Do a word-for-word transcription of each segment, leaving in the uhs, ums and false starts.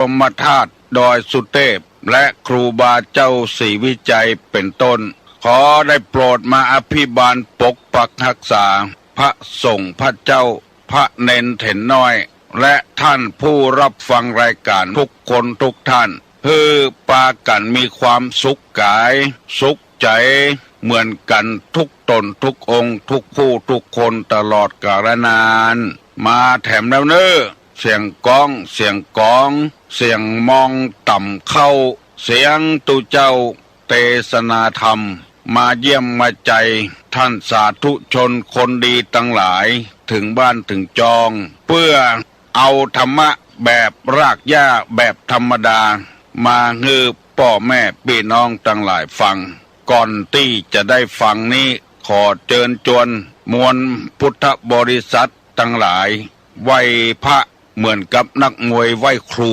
รมธาตุดอยสุเทพ และครูบาเจ้าศรีวิชัยเป็นต้น ขอได้โปรดมาอภิบาลปกปักรักษา พระสงฆ์พระเจ้า พระเณรเถรน้อย และท่านผู้รับฟังรายการทุกคนทุกท่าน หื้อปากั๋นมีความสุขก๋าย สุขใจ๋ เหมือนกั๋นทุกต๋นทุกองค์ ทุกผู้ทุกคนตลอดกาลนาน มาแถมแล้วเน่อ เสียงก๊อง เสียงก๋อง เสียงมองต่ำเข้า เสียงตุ๊เจ้าเตสนาธรรม มาเยี่ยมมาใจ๋ท่านสาธุชนคนดีตังหลาย เถิงบ้านเถิงจอง เปื้อเอาธรรมะแบบรากหญ้าแบบธรรมดา มาหื้อป้อแม่ปี้น้องตังหลายฟัง ก่อนตี้จะได้ฟังนี้ ขอเจิญจวนมวลพุทธบริษัทตังหลาย ไหว้พระเหมือนกับนักมวยไหว้ครู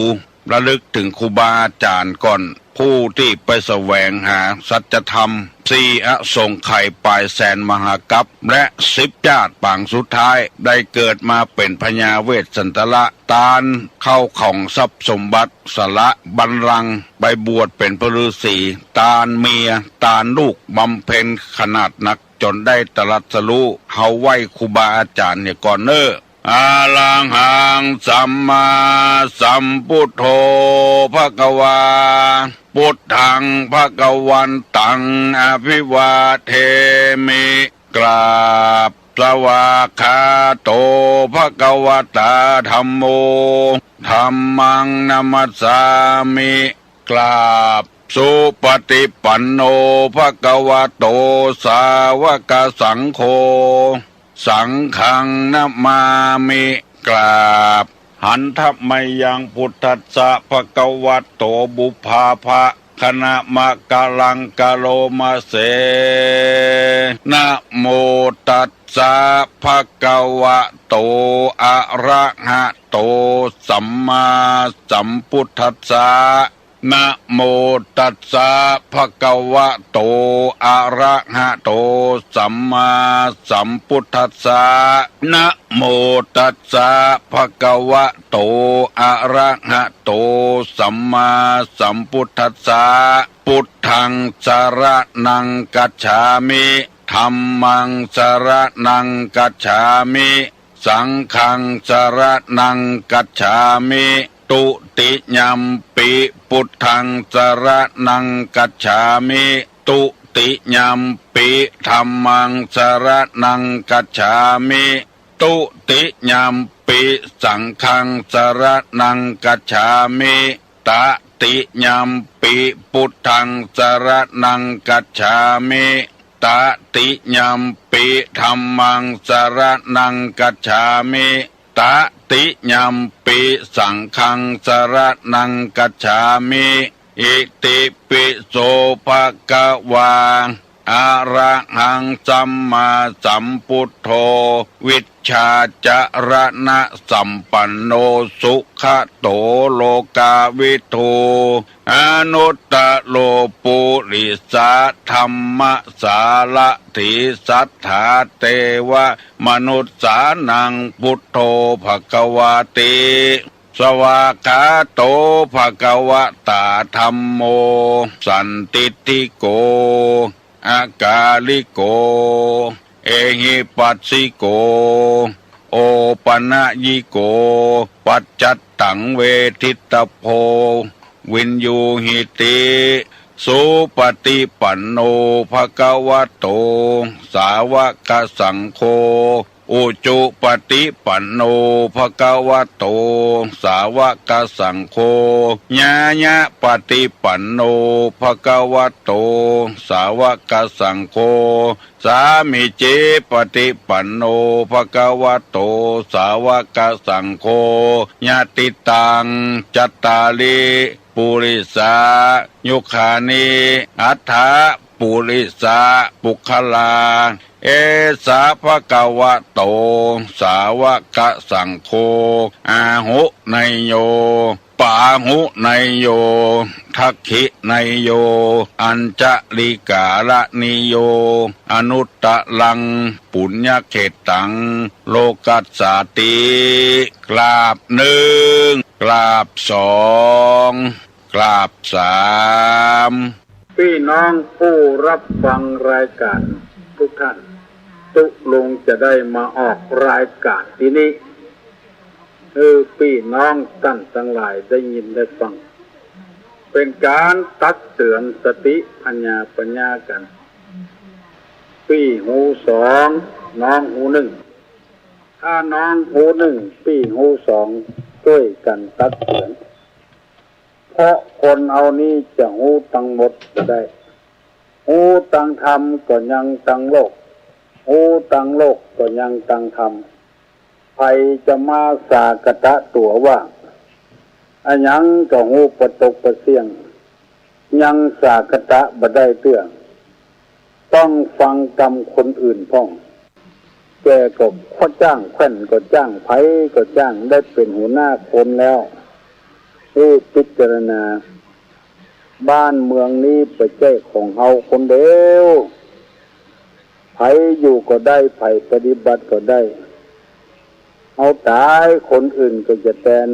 ระลึกเถิงครูบาอาจ๋ารย์ก่อน ผู้ตี้ไปแสวงหาสัจธรรม สี่อสงไขยป๋ายแสนมหากัป และสิบจาติปางสุดท้าย ได้เกิดมาเป๋นพญาเวสสันดร ตานเข้าของทรัพย์สมบัติ สละบัลลังก์ ไปบวชเป๋นพระฤๅษี ตานเมีย ตานลูก บำเพ็ญขนาดนัก จ๋นได้ตรัสรู้ เฮาไหว้ครูบาอาจ๋ารย์เหียก่อนเน่อ อะระหังสัมมาสัมพุทโธ ภะคะวา พุทธัง ภะคะวันตัง อะภิวาเทมิ กราบ สวากขาโต ภะคะวะตา ธัมโม ธัมมัง นะมัสสามิ กราบ สุปฏิปันโน ภะคะวะโต สาวกสังโฆ สังฆัง นะมามิ กราบ หันทะมะยัง พุทธัสสะ ภะคะวะโต ปุพพาภะ คะนะมะกะลัง กะโรมะเส นะโมตัสสะ ภะคะวะโต อะระหะโต สัมมาสัมพุทธัสสะ นะโมตัสสะ ภะคะวะโต อะระหะโต สัมมาสัมพุทธัสสะ นะโมตัสสะ ภะคะวะโต อะระหะโต สัมมาสัมพุทธัสสะ พุทธัง สะระณัง กัจฉามิ ธัมมัง สะระณัง กัจฉามิ สังฆัง สะระณัง กัจฉามิ ตุติยัมปิ พุทธัง สะระณัง กัจฉามิ ตุติยัมปิ ธัมมัง สะระณัง กัจฉามิ ตุติยัมปิ สังฆัง สะระณัง กัจฉามิ ตะติยัมปิ พุทธัง สะระณัง กัจฉามิ ตะติยัมปิ ธัมมัง สะระณัง กัจฉามิ ตะติยัมปิ สังฆัง สะระณัง กัจฉามิ อิติปิโส ภะคะวา อะระหัง สัมมาสัมพุทโธ วิชชาจะระณะสัมปันโน สุขะโต โลกาวิทู อนุตตะโร ปุริสะธัมมะสารถี สัตถาเตวะมนุสสานัง พุทโธ ภะคะวาติ สวากขาโต ภะคะวะตา ธัมโม สันทิฏฐิโก อะกาลิโก เอหิปัสสิโก โอปะนะยิโก ปัจจัตตัง เวทิตตะโพ วินยูหิติ สุปฏิปันโน ภะคะวะโต สาวกสังโฆ อุจุปฏิปันโน ภะคะวะโต สาวกสังโฆ ญาญะปฏิปันโน ภะคะวะโต สาวกสังโฆ สามีจิปฏิปันโน ภะคะวะโต สาวกสังโฆ ยะติตัง จัตตาริ ปุริสา ยุคานิ อัฏฐะ ปุริสะ ปุคคลา เอสะ ภะคะวะโต สาวกสังโฆ อาหุเนยโย ปาหุเนยโย ทักขิเนยโย อัญชลิกาละนิโย อนุตตะรัง ปุญญเขตตัง โลกัสสาติ กราบนึ่ง กราบสอง กราบสาม ปี้น้องผู้ฮับฟังรายก๋านกู้ต้าน ตุ๊ลุงจะได้มาออกรายก๋านตี้นี้ หื้อปี้น้องต้านตังหลายได้ยินได้ฟัง เป๋นก๋านตักเตื๋อนสติผญาปั๋ญญากั๋น ปี้ฮูสอง น้องฮูนึ่ง ถ้าน้องฮูนึ่ง ปี้ฮูสอง จ้วยกั๋นตักเตื๋อน เพราะคนเฮานี้จะฮู้ตังหมดบ่ได้ ฮู้ตังธรรมก็ยังตังโลก ฮู้ตังโลกก็ยังตังธรรม ใผจะมาสากตะตั๋วว่า อะหยังก็ฮู้ปะตกปะเสี้ยง ยังสากตะบ่ได้เตื้อ ต้องฟังกำคนอื่นพ่อง แก่ก็ข้อจ้าง แคว่นก็จ้าง ใผก็จ้าง ได้เป๋นหัวหน้าคนแล้ว หื้อพิจารณา บ้านเมืองนี้บ่ใจ้ของเฮาคนเดียว ใผอยู่ก็ได้ ใผปฏิบัติก็ได้ เอาต๋ายคนอื่นก็จะแตน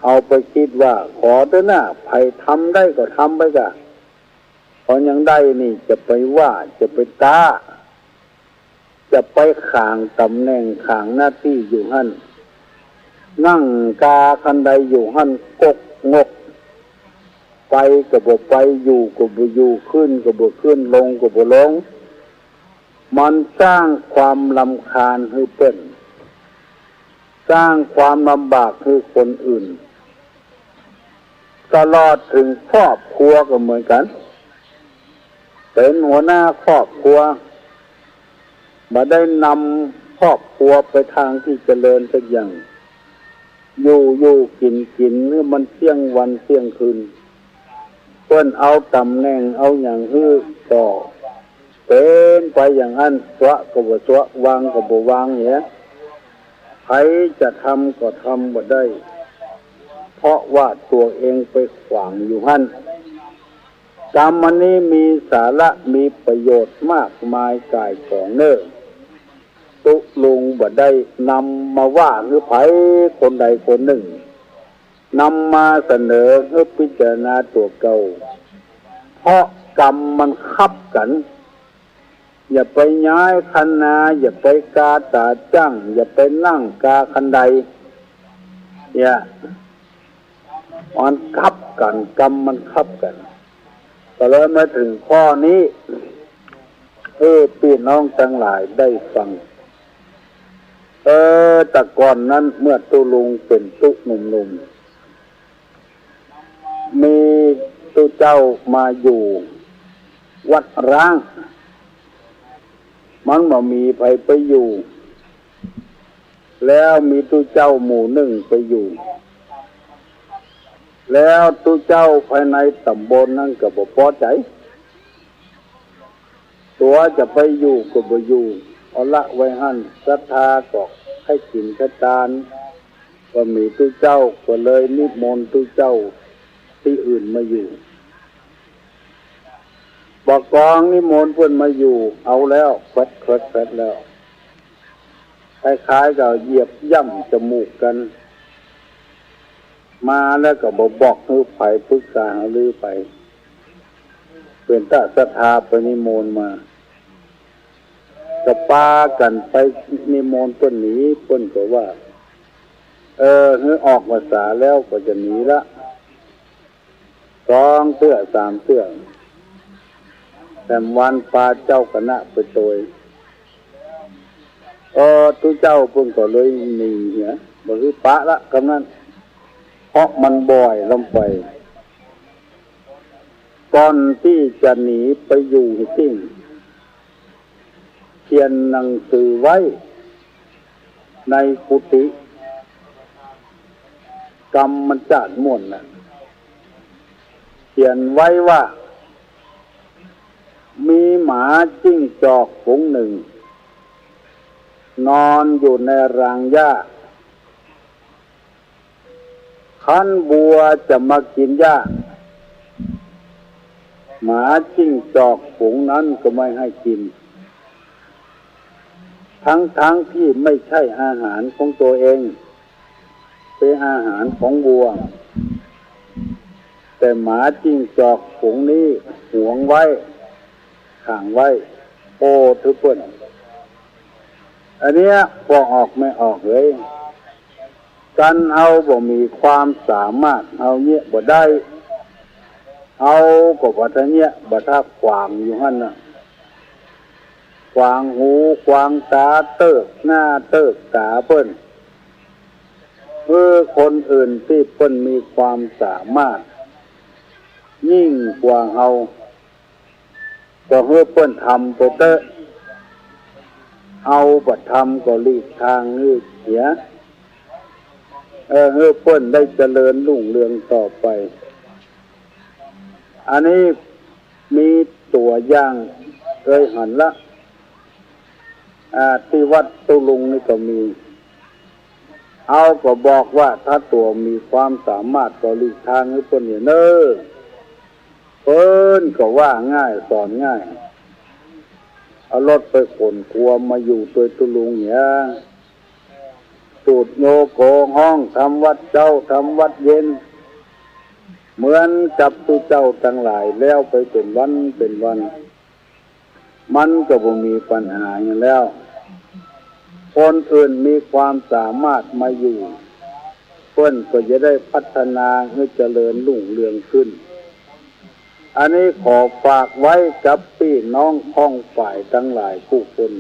เอาไปกึ๊ดว่า ขอเต๊อะนา ใผทำได้ก็ทำไปก่า เพราะยังได้นี่จะไปว่า จะไปต๊า จะไปขางต๋ำแหน่งขางหน้าตี้อยู่หั้น นั่งกาคันไดอยู่หั้นกกงก ไปก็บ่ไป อยู่ก็บ่อยู่ ขึ้นก็บ่ขึ้น ลงก็บ่ลง มันสร้างความรำคาญหื้อเปิ้น สร้างความลำบากหื้อคนอื่น ตลอดเถิงครอบครัวก็เหมือนกั๋น เป๋นหัวหน้าครอบครัว บ่ได้นำครอบครัวไปตางตี้เจริญสักอย่าง อยู่ๆ กิ๋นๆ หื้อมันเสี้ยงวันเสี้ยงคืน เปิ้นเอาต๋ำแหน่งเอาหยังหื้อก็เป๋นไปอย่างหั้น ซัวก็บ่ซัว วางก็บ่วางเหีย ใผจะทำก็ทำบ่ได้ เพราะว่าตั๋วเองไปขวางอยู่หั้น กำอันนี้มีสาระมีประโยชน์มากมายก่ายก๋องเน่อ ตุ๊ลุงบ่ได้นำมาว่าหื้อใผคนใดคนนึ่ง นำมาเสนอหื้อพิจารณาตั๋วเก่า เพราะกำมันคับกั๋น อย่าไปย้ายคันนา อย่าไปกาต๋าจั้ง อย่าไปนั่งกาคันได เนี่ย มันคับกั๋น กำมันคับกั๋น ก็เลยมาเถิงข้อนี้ หื้อปี้น้องตังหลายได้ฟัง เออ แต่ก่อนนั้นเมื่อตุ๊ลุงเป๋นตุ๊หนุ่มๆ มีตุ๊เจ้ามาอยู่วัดร้าง มันบ่มีใผไปอยู่ แล้วมีตุ๊เจ้าหมู่นึ่งไปอยู่ แล้วตุ๊เจ้าภายในต๋ำบลนั้นก็บ่ปอใจ๋ ตั๋วจะไปอยู่ก็บ่อยู่ เอาละไว้หั้น ศรัทธาก็ใค่กิ๋นใค่ตาน บ่มีตุ๊เจ้า ก็เลยนิมนต์ตุ๊เจ้าตี้อื่นมาอยู่ บ่ากองนิมนต์เปิ้นมาอยู่ เอาแล้ว แควัดแควัดแควัดแล้ว คล้ายๆ กับเหยียบย่ำจมูกกั๋น มาแล้วก็บ่บอกหื้อใผ ปรึกษาหารือไป เป๋นตาศรัทธาไปนิมนต์มา ก็ปากั๋นไปนิมนต์เปิ้นหนี เปิ้นก็ว่า เออ หื้อออกพรรษาแล้วก็จะหนีละ สองเตื้อสามเตื้อ แถมวันปาเจ้าคณะไปตวย เออ ตุ๊เจ้าเปิ้นก็เลยหนีเหีย บ่หื้อปะละกำนั้น เพราะมันบ่อยลำไป ก่อนตี้จะหนีไปอยู่ตี้ เขียนหนังสือไว้ในกุฏิ กำมันจาดม่วนนะ เขียนไว้ว่า มีหมาจิ้งจอกฝูงนึ่ง นอนอยู่ในรางหญ้า คันวัวจะมากิ๋นหญ้า หมาจิ้งจอกฝูงนั้นก็ไม่ให้กิ๋น ทั้งๆ ตี้ไม่ใจ้อาหารของตั๋วเอง เป๋นอาหารของวัว แต่หมาจิ้งจอกฝูงนี้หวงไว้ ขังไว้ โอ้ ถือเปิ้น อันเนี้ย ป้อออกแม่ออกเหย กันเฮาบ่มีความสามารถ เฮาเยียะบ่ได้ เฮาก็บ่ทะเยียะ บ่ทะขวางอยู่หั้นน่ะ ขวางหูขวางต๋า เติ๊กหน้าเติ๊กต๋าเปิ้น หื้อคนอื่นตี้เปิ้นมีความสามารถยิ่งกว่าเฮา ก็หื้อเปิ้นทำไปเต๊อะ เฮาบ่ทำก็หลีกตางหื้อเหีย เออ หื้อเปิ้นได้เจริญรุ่งเรืองต่อไป อันนี้มีตั๋วอย่างเกยหันละ อ่า ตี้วัดตุ๊ลุงนี่ก็มี เฮาก็บอกว่าถ้าตั๋วมีความสามารถก็หลีกตางหื้อเปิ้นเหียเน่อ เปิ้นก็ว่าง่ายสอนง่าย เอารถไปขนครัวมาอยู่ตวยตุ๊ลุงเหีย สูตรโยโกฮ้องทำวัตรเจ๊าทำวัตรเย็น เหมือนกับตุ๊เจ้าตังหลายแล้วไปเป๋นวันเป๋นวัน มันก็บ่มีปัญหาหยังแล้ว คนอื่นมีความสามารถมาอยู่ เปิ้นก็จะได้พัฒนาหื้อเจริญรุ่งเรืองขึ้น อันนี้ขอฝากไว้กับปี้น้องข้องฝ่ายตังหลายกู้คน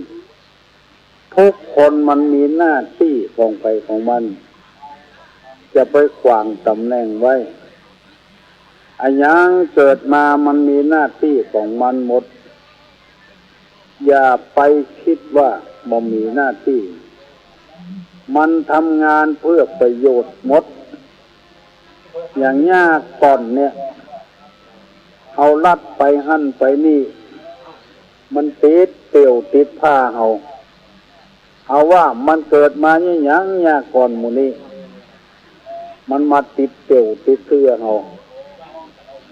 ทุกคนมันมีหน้าตี้ของใผของมัน จะไปขวางต๋ำแหน่งไว้ อะหยังเกิดมามันมีหน้าตี้ของมันหมด อย่าไปกึ๊ดว่าบ่มีหน้าตี้ มันทำงานเปื้อประโยชน์หมด อย่างเยียะก่อนเนี่ย เฮาลัดไปหั้นไปนี่ มันติดเปลวติดผ้าเฮา เฮาว่ามันเกิดมาเยียะหยังเยียะก่อนหมู่นี้ มันมาติดเปลวติดเสื้อเฮา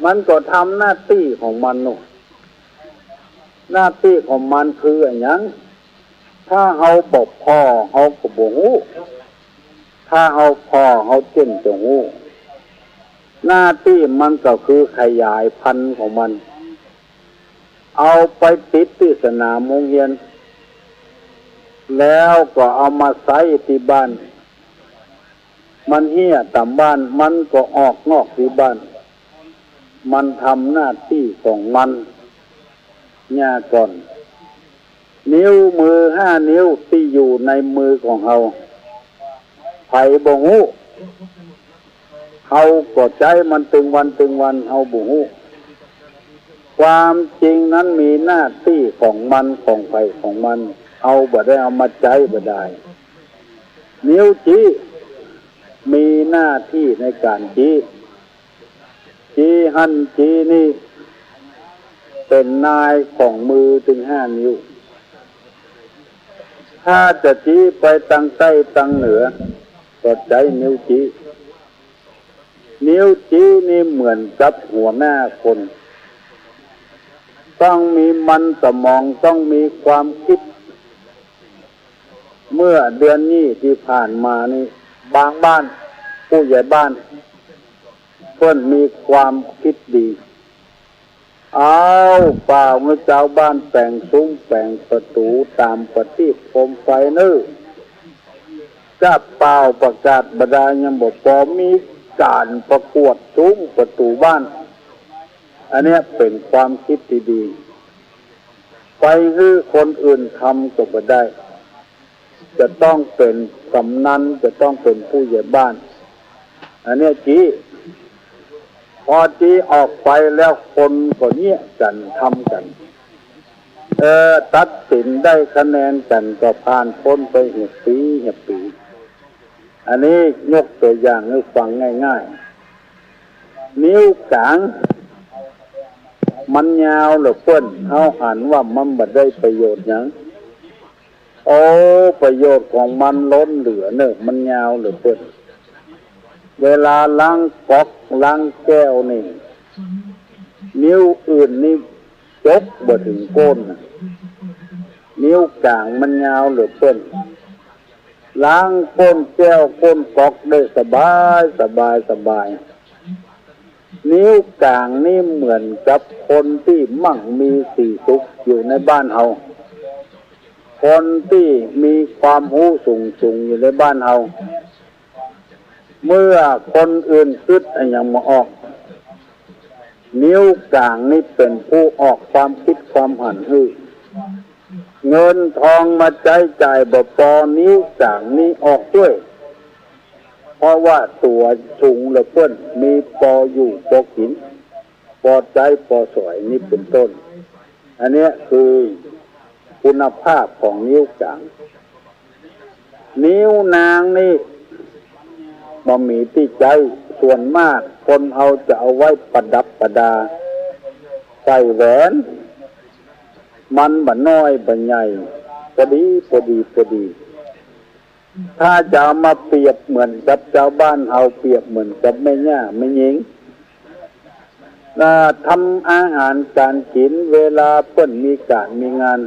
มันก็ทำหน้าตี้ของมันโน่น หน้าตี้ของมันคืออะหยัง ถ้าเฮาบ่ผ่อเฮาก็บ่ฮู้ ถ้าเฮาผ่อเฮาเจ้นจะฮู้ หน้าตี้มันก็คือขยายพันธุ์ของมัน เอาไปติดตี้สนามโฮงเฮียน แล้วก็เอามาใจ๊ตี้บ้าน มันเฮี้ยต๋ามบ้าน มันก็ออกนอกตี้บ้าน มันทำหน้าตี้ของมัน เยียะก่อน นิ้วมือห้านิ้วตี้อยู่ในมือของเฮา ใผบ่ฮู้ เฮาก็ใจ๊มันตึงวันตึงวัน เฮาบ่ฮู้ ความจริงนั้นมีหน้าตี้ของมัน ของใผของมัน เฮาบ่ได้เอามาใจ๊บ่ดาย นิ้วจี๊มีหน้าตี้ในก๋านจี๊ จี๊หั้นจี๊นี่ เป๋นนายของมือตึงห้านิ้ว ถ้าจะจี๊ไปตังใต้ตังเหนือ ก็ใจ๊นิ้วจี๊ นิ้วจี๊นี่เหมือนกับหัวหน้าคน ต้องมีมันสมอง ต้องมีความกึ๊ด เมื่อเดือนนี้ตี้ผ่านมานี่ บางบ้าน ผู้ใหญ่บ้าน เปิ้นมีความกึ๊ดดี เอาเป่าหื้อจาวบ้านแป๋งซุ้มแป๋งประตู๋ต๋ามประตีปโคมไฟเน่อ ก้าเป่าประกาศบ่ดายยังบ่ปอ มีก๋านประกวดซุ้มประตู๋บ้าน อันเนี้ยเป๋นความกึ๊ดตี้ดี ไปหื้อคนอื่นทำก็บ่ได้ จะต้องเป๋นกำนัน จะต้องเป๋นผู้ใหญ่บ้าน อันเนี้ยจี๊ พอจี๊ออกไปแล้วคนก็เยียะกั๋นทำกั๋น เออ ตัดสินได้คะแนนกั๋นก็ผ่านป๊นไปเหียปี๋ เหียปี๋ อันนี้ยกตั๋วอย่างหื้อฟังง่ายๆ นิ้วก๋าง มันยาวเหลือเปิ้น เฮาหันว่ามันบ่ได้ประโยชน์หยัง โอ้ ประโยชน์ของมันล้นเหลือเน่อ มันยาวเหลือเปิ้น เวลาล้างก๊อกล้างแก้วนี่ นิ้วอื่นนี่จกบ่เถิงก้น นิ้วก๋างมันยาวเหลือเปิ้น ล้างก้นแก้วก้นก๊อกได้สบาย สบาย สบาย นิ้วก๋างนี่เหมือนกับคนตี้มั่งมีสีสุขอยู่ในบ้านเฮา คนตี้มีความฮู้สูงๆ อยู่ในบ้านเฮา เมื่อคนอื่นกึ๊ดอะหยังบ่ออก นิ้วก๋างนี่เป๋นผู้ออกความกึ๊ดความหันหื้อ เงินทองมาใจ๊จ่ายบ่ปอ นิ้วก๋างนี่ออกจ้วย เพราะว่าตั๋วสูงเหลือเปิ้น มีปออยู่ปอกิ๋น ปอใจ๊ปอสอยนี่เป๋นต้น อันเนี้ยคือคุณภาพของนิ้วก๋าง นิ้วนางนี่บ่มีตี้ใจ๊ ส่วนมากคนเฮาจะเอาไว้ประดับประดา ใส่แหวน มันบ่น้อยบ่ใหญ่ พอดี พอดี พอดี ถ้าจะเอามาเปรียบเหมือนกับจาวบ้านเฮา เปรียบเหมือนกับแม่ย่าแม่ญิง อ่า ทำอาหารก๋านกิ๋น เวลาเปิ้นมีก๋านมีงาน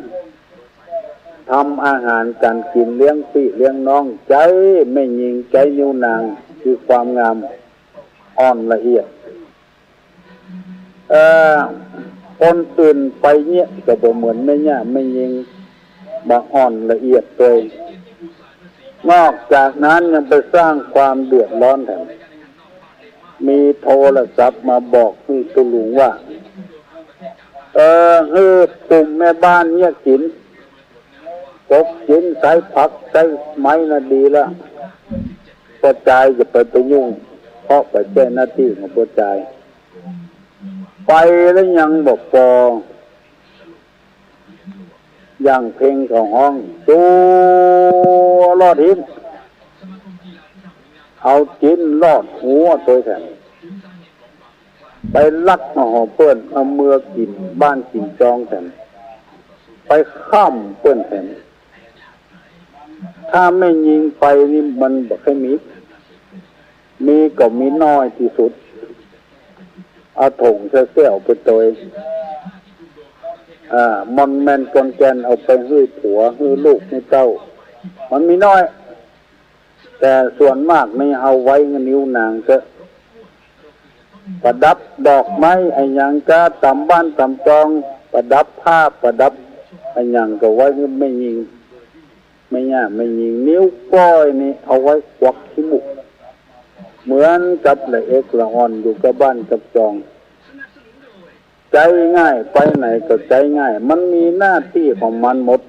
ทำอาหารก๋านกิ๋นเลี้ยงปี้เลี้ยงน้อง ใจ๊แม่ญิง ใจ๊นิ้วนาง คือความงามอ่อนละเอียด เอ่อ คนอื่นไปเยียะก็บ่เหมือนแม่ย่าแม่ญิง บ่อ่อนละเอียดตวย นอกจากนั้นยังไปสร้างความเดือดร้อนแถม มีโทรศัพท์มาบอกตี้ตุ๊ลุงว่า เออ หื้อกุ่มแม่บ้านเยียะกิ๋น กกกิ๋น ใจ๊ผัก ใจ๊ไม้น่ะดีละ ป้อจายจะไป ไปยุ่ง เพราะไปแก้หน้าตี้ของป้อจาย ไปแล้วยังบ่ปอ อย่างเพลงเขาฮ้อง ตั๋วลอดฮิ้น เอาจิ๊นลอดหัวตวยแถม ไปลักเอาของเปิ้น เอาเมือกิ๋นบ้านกิ๋นจองแถม ไปค้ำเปิ้นแถม ถ้าแม่ญิงไปนี่มันบ่ค่อยมี มีก็มีน้อยตี้สุด เอาถงใส่เสี้ยวไปตวย อ่า ม่อนแม่นกอนแกนเอาไปหื้อผัว หื้อลูก หื้อเต้า มันมีน้อย แต่ส่วนมากนี่เอาไว้ในนิ้วนางเต๊อะ ประดับดอกไม้อะหยังกาต๋ามบ้านต๋ามจอง ประดับผ้าประดับอะหยังก็ไว้หื้อแม่ญิง แม่ย่าแม่ญิง นิ้วก้อยนี่เอาไว้กวักขี้มูก เหมือนกับละเอกละอ่อนอยู่กับบ้านกับจอง ใจ๊ง่าย ไปไหนก็ใจ๊ง่าย มันมีหน้าตี้ของมันหมด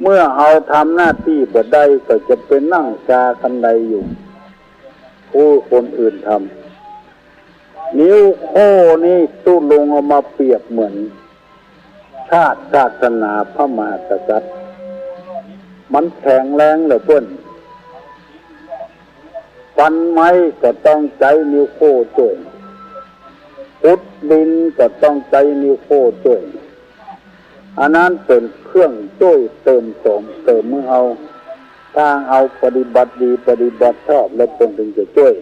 เมื่อเฮาทำหน้าตี้บ่ได้ก็จะไปนั่งกาคันไดอยู่ ฮู้คนอื่นทำ นิ้วโป้งนี่ตุ๊ลุงเอามาเปรียบเหมือน ชาติศาสนาพระมหากษัตริย์ มันแข็งแรงเหลือเปิ้น ฟันไม้ก็ต้องใจ๊นิ้วโป้งจ้วย ขุดดินก็ต้องใจ๊นิ้วโป้งจ้วย อันนั้นเป๋นเครื่องจ้วยเติมสมเติมหื้อเฮา ถ้าเฮาปฏิบัติดีปฏิบัติชอบแล้วเปิ้นถึงจะจ้วย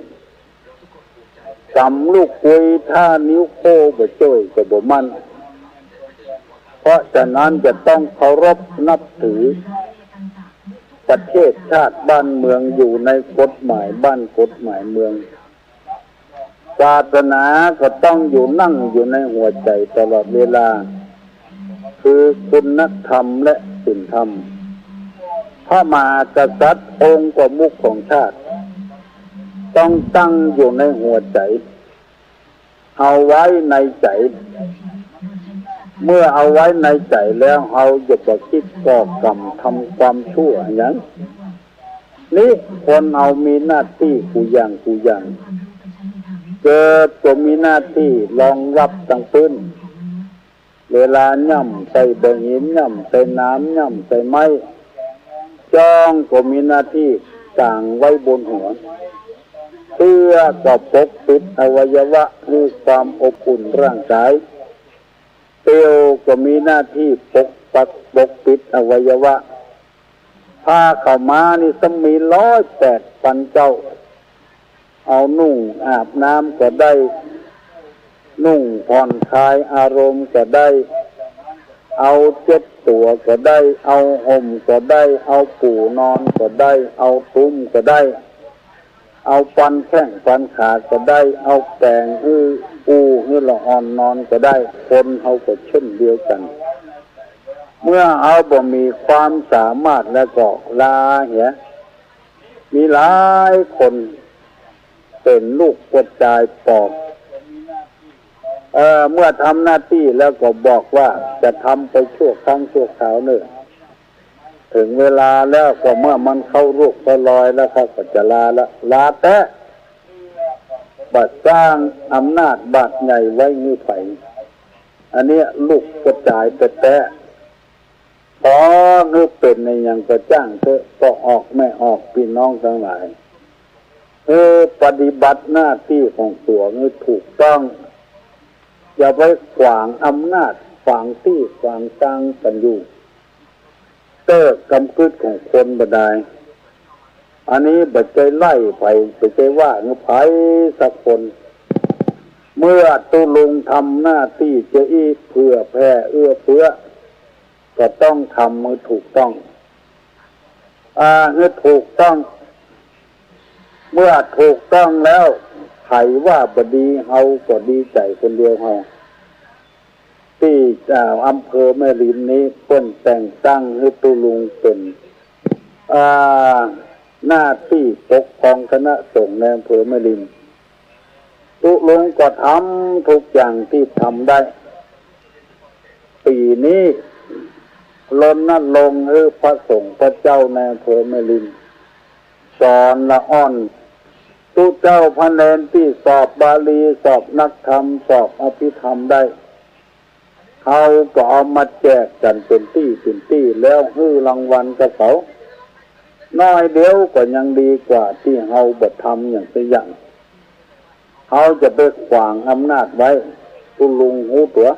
ก๋ำลูกกุย ถ้านิ้วโป้งบ่จ้วยก็บ่มั่น เพราะฉะนั้นจะต้องเคารพนับถือ ประเทศชาติบ้านเมืองอยู่ในกฎหมายบ้านกฎหมายเมือง ศาสนาก็ต้องอยู่ นั่งอยู่ในหัวใจ๋ตลอดเวลา คือคุณธรรมและศีลธรรม พระมหากษัตริย์องค์ประมุขของชาติ ต้องตั้งอยู่ในหัวใจ๋ เอาไว้ในใจ๋ เมื่อเอาไว้ในใจ๋แล้ว เฮาจะบ่กึ๊ดก่อกรรมทำความชั่วหยัง นี่คนเฮามีหน้าตี้กู้อย่างกู้อย่าง เกิดก็มีหน้าตี้รองรับตังปื้น เวลาย่ำใส่บ่าหิน ย่ำใส่หนาม ย่ำใส่ไม้ จ้องก็มีหน้าตี้ก๋างไว้บนหัว เสื้อก็ปกปิดอวัยวะหื้อความอบอุ่นร่างกาย เปลวก็มีหน้าตี้ปกปักปกปิดอวัยวะ ผ้าขาวม้านี่ซ้ำมีร้อยแปดปันเจ้า เอานุ่งอาบน้ำก็ได้ นุ่งผ่อนคลายอารมณ์ก็ได้ เอาเช็ดตั๋วก็ได้ เอาห่มก็ได้ เอาปู๋นอนก็ได้ เอาตุ้มก็ได้ เอาปันแข้งปันขาก็ได้ เอาแป๋งหื้อปู๋หื้อละอ่อนนอนก็ได้ คนเฮาก็เช่นเดียวกั๋น เมื่อเฮาบ่มีความสามารถแล้วก็ลาเหีย มีหลายคนเป๋นลูกกระจายปอบ เอ่อ เมื่อทำหน้าตี้แล้วก็บอกว่าจะทำไปชั่วครั้งชั่วคราวเน่อ เถิงเวลาแล้วก็เมื่อมันเข้ารูปเข้ารอยแล้วเขาก็จะลาละ ลาแต๊ บ่สร้างอำนาจบาดใหญ่ไว้หื้อใผ อันเนี้ยลูกกระจายแต๊ๆ ขอหื้อเป๋นในหยังก็จ้างเต๊อะ ป้อออกแม่ออก ปี้น้องตังหลาย เออ ปฏิบัติหน้าตี้ของตั๋วหื้อถูกต้อง อย่าไปขวางอำนาจ ขวางตี้ขวางตางกั๋นอยู่ เต๊อะ กำกึ๊ดของคนบ่ดาย อันนี้บ่ใจ้ไล่ใผ บ่ใจ้ว่าหื้อใผสักคน เมื่อตุ๊ลุงทำหน้าตี้จะอี้เผื่อแผ่เอื้อเฟื้อ ก็ต้องทำหื้อถูกต้อง อ่า หื้อถูกต้อง เมื่อถูกต้องแล้ว ใผว่าบ่ดี เฮาก็ดีใจ๋คนเดียวเฮา ตี้ อ่า อำเภอแม่ริมนี้เปิ้นแต่งตั้งหื้อตุ๊ลุงเป๋น อ่า หน้าตี้ปกครองคณะสงฆ์ในอำเภอแม่ริม ตุ๊ลุงก็ทำทุกอย่างตี้ทำได้ ปี๋นี้รณรงค์หื้อพระสงฆ์พระเจ้าในอำเภอแม่ริม สอนละอ่อน ตุ๊เจ้าพระเณรตี้สอบบาลี สอบนักธรรม สอบอภิธรรมได้ เฮาก็เอามาแจกกั๋นเป๋นตี้เป๋นตี้ แล้วหื้อรางวัลกับเขา น้อยเดียวก็ยังดีกว่าตี้เฮาบ่ทำหยังสักอย่าง เฮาจะไปขวางอำนาจไว้ ตุ๊ลุงฮู้ตั๋ว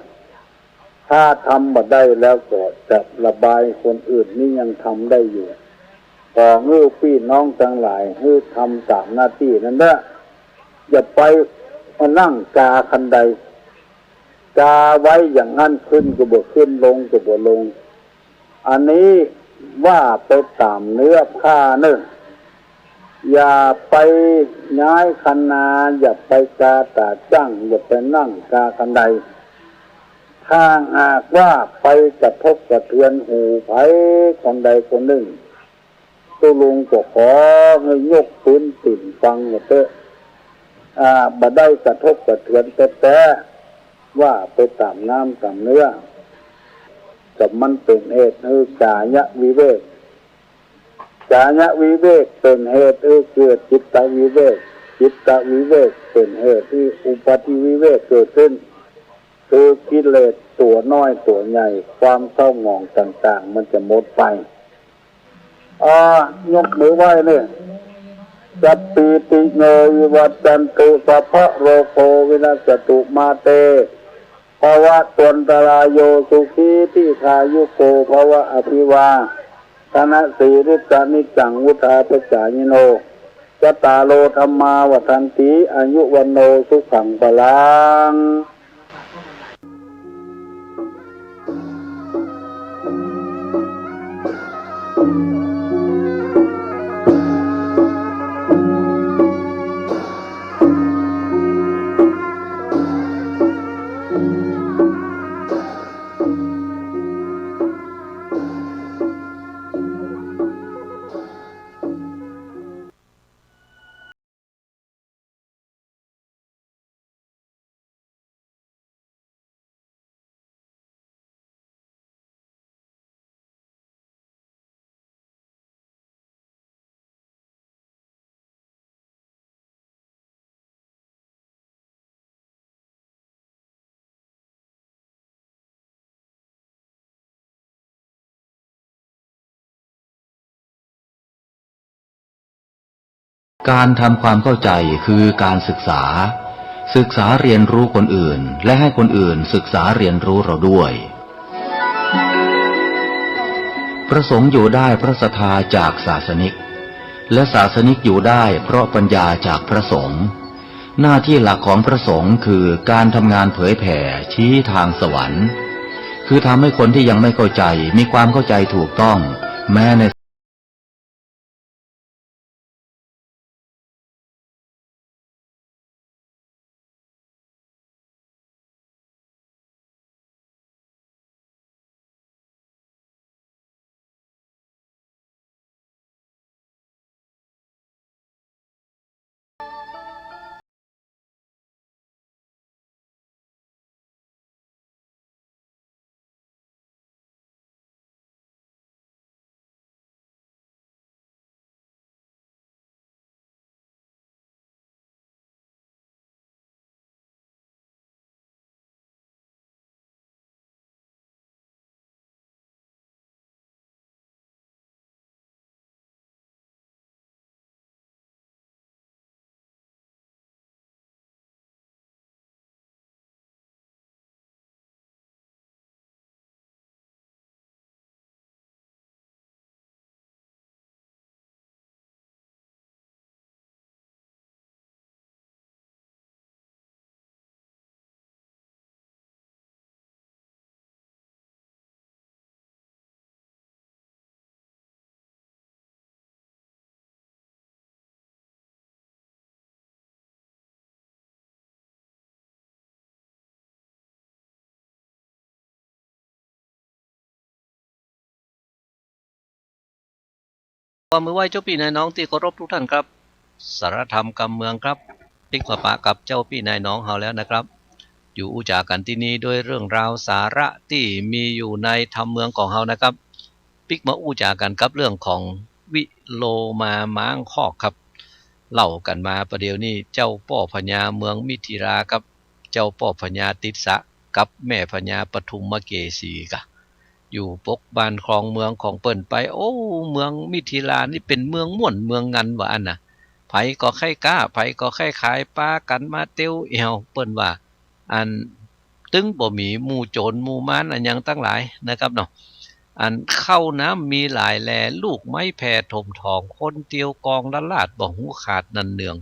ถ้าทำบ่ได้แล้วก็จะระบายคนอื่นนี่ยังทำได้อยู่ ขอหื้อปี้น้องตังหลายหื้อทำต๋ามหน้าตี้นั้นเต๊อะ อย่าไปมานั่งกาคันได กาไว้อย่างนั้น ขึ้นก็บ่ขึ้น ลงก็บ่ลง อันนี้ว่าไปต๋ามเนื้อผ้าเน่อ อย่าไปย้ายคันนา อย่าไปกาต๋าจ้าง อย่าไปนั่งกาคันได ถ้าหากว่าไปกระทบกระเทือนหูใผคนใดคนนึ่ง ตุ๊ลุงก็ขอหื้อยกปืนตี๋นฟังเต๊อะ อ่า บ่ได้กระทบกระเทือนแต๊ๆ ว่าไปต๋ามน้ำต๋ามเนื้อ แต่มันเป๋นเหตุหื้อกายวิเวก กายวิเวกเป๋นเหตุหื้อเกิดจิตวิเวก จิตวิเวกเป๋นเหตุหื้ออุปัฏฐิวิเวกเกิดขึ้น คือกิเลสตั๋วน้อยตั๋วใหญ่ ความเศร้าหมองต่างๆ มันจะหมดไป อ่า ยกมือไหว้เนี่ย สัพพีติโยวิวัชชันตุ สัพพะโรโควินัสสตุ มาเต ภวัตวันตรายโย สุขีทีฆายุโกภวะ อภิวาทะนะสีลิสสะนิจจัง วุฑฒาปจายิโน จัตตาโร ธัมมา วัฑฒันติ อายุ วัณโณ สุขัง พลังการทำความเข้าใจคือการศึกษา ศึกษาเรียนรู้คนอื่น และให้คนอื่นศึกษาเรียนรู้เราด้วย พระสงฆ์อยู่ได้เพราะศรัทธาจากศาสนิก และศาสนิกอยู่ได้เพราะปัญญาจากพระสงฆ์ หน้าที่หลักของพระสงฆ์คือการทำงานเผยแผ่ชี้ทางสวรรค์ ค คือทำให้คนที่ยังไม่เข้าใจมีความเข้าใจถูกต้อง แม้ใน ความมือไหว้เจ้าปี้นายน้องตี้เคารพทุกท่านครับ สาระธรรมกำเมืองครับ ปิ๊กมาปะกับเจ้าปี้นายน้องเฮาแล้วนะครับ อยู่อู้จ๋ากั๋นตี้นี่ด้วยเรื่องราวสาระตี้มีอยู่ในธรรมเมืองของเฮานะครับ ปิ๊กมาอู้จ๋ากั๋นกับเรื่องของวิโลมาม้างคอกครับ เล่ากั๋นมาประเดี๋ยวนี้เจ้าป้อพญาเมืองมิถิลาครับ เจ้าป้อพญาติสสะกับแม่พญาปทุมเกสีกะ อยู่ปกบ้านครองเมืองของเปิ้นไป โอ้ เมืองมิถิลานี่เป๋นเมืองม่วนเมืองงันว่าอั้นน่ะ ใผก็ใค่ก๊า ใผก็ใค่ขาย ปากั๋นมาเตียวแอ่ว เปิ้นว่า อัน ตึงบ่มีหมู่โจ๋รหมู่มารอะหยังตังหลายนะครับเนาะ อันข้าวน้ำมีหลายแล ลูกไม้แผ่ถมถอง คนเตียวกองละลาดบ่ฮู้ขาดนันเนือง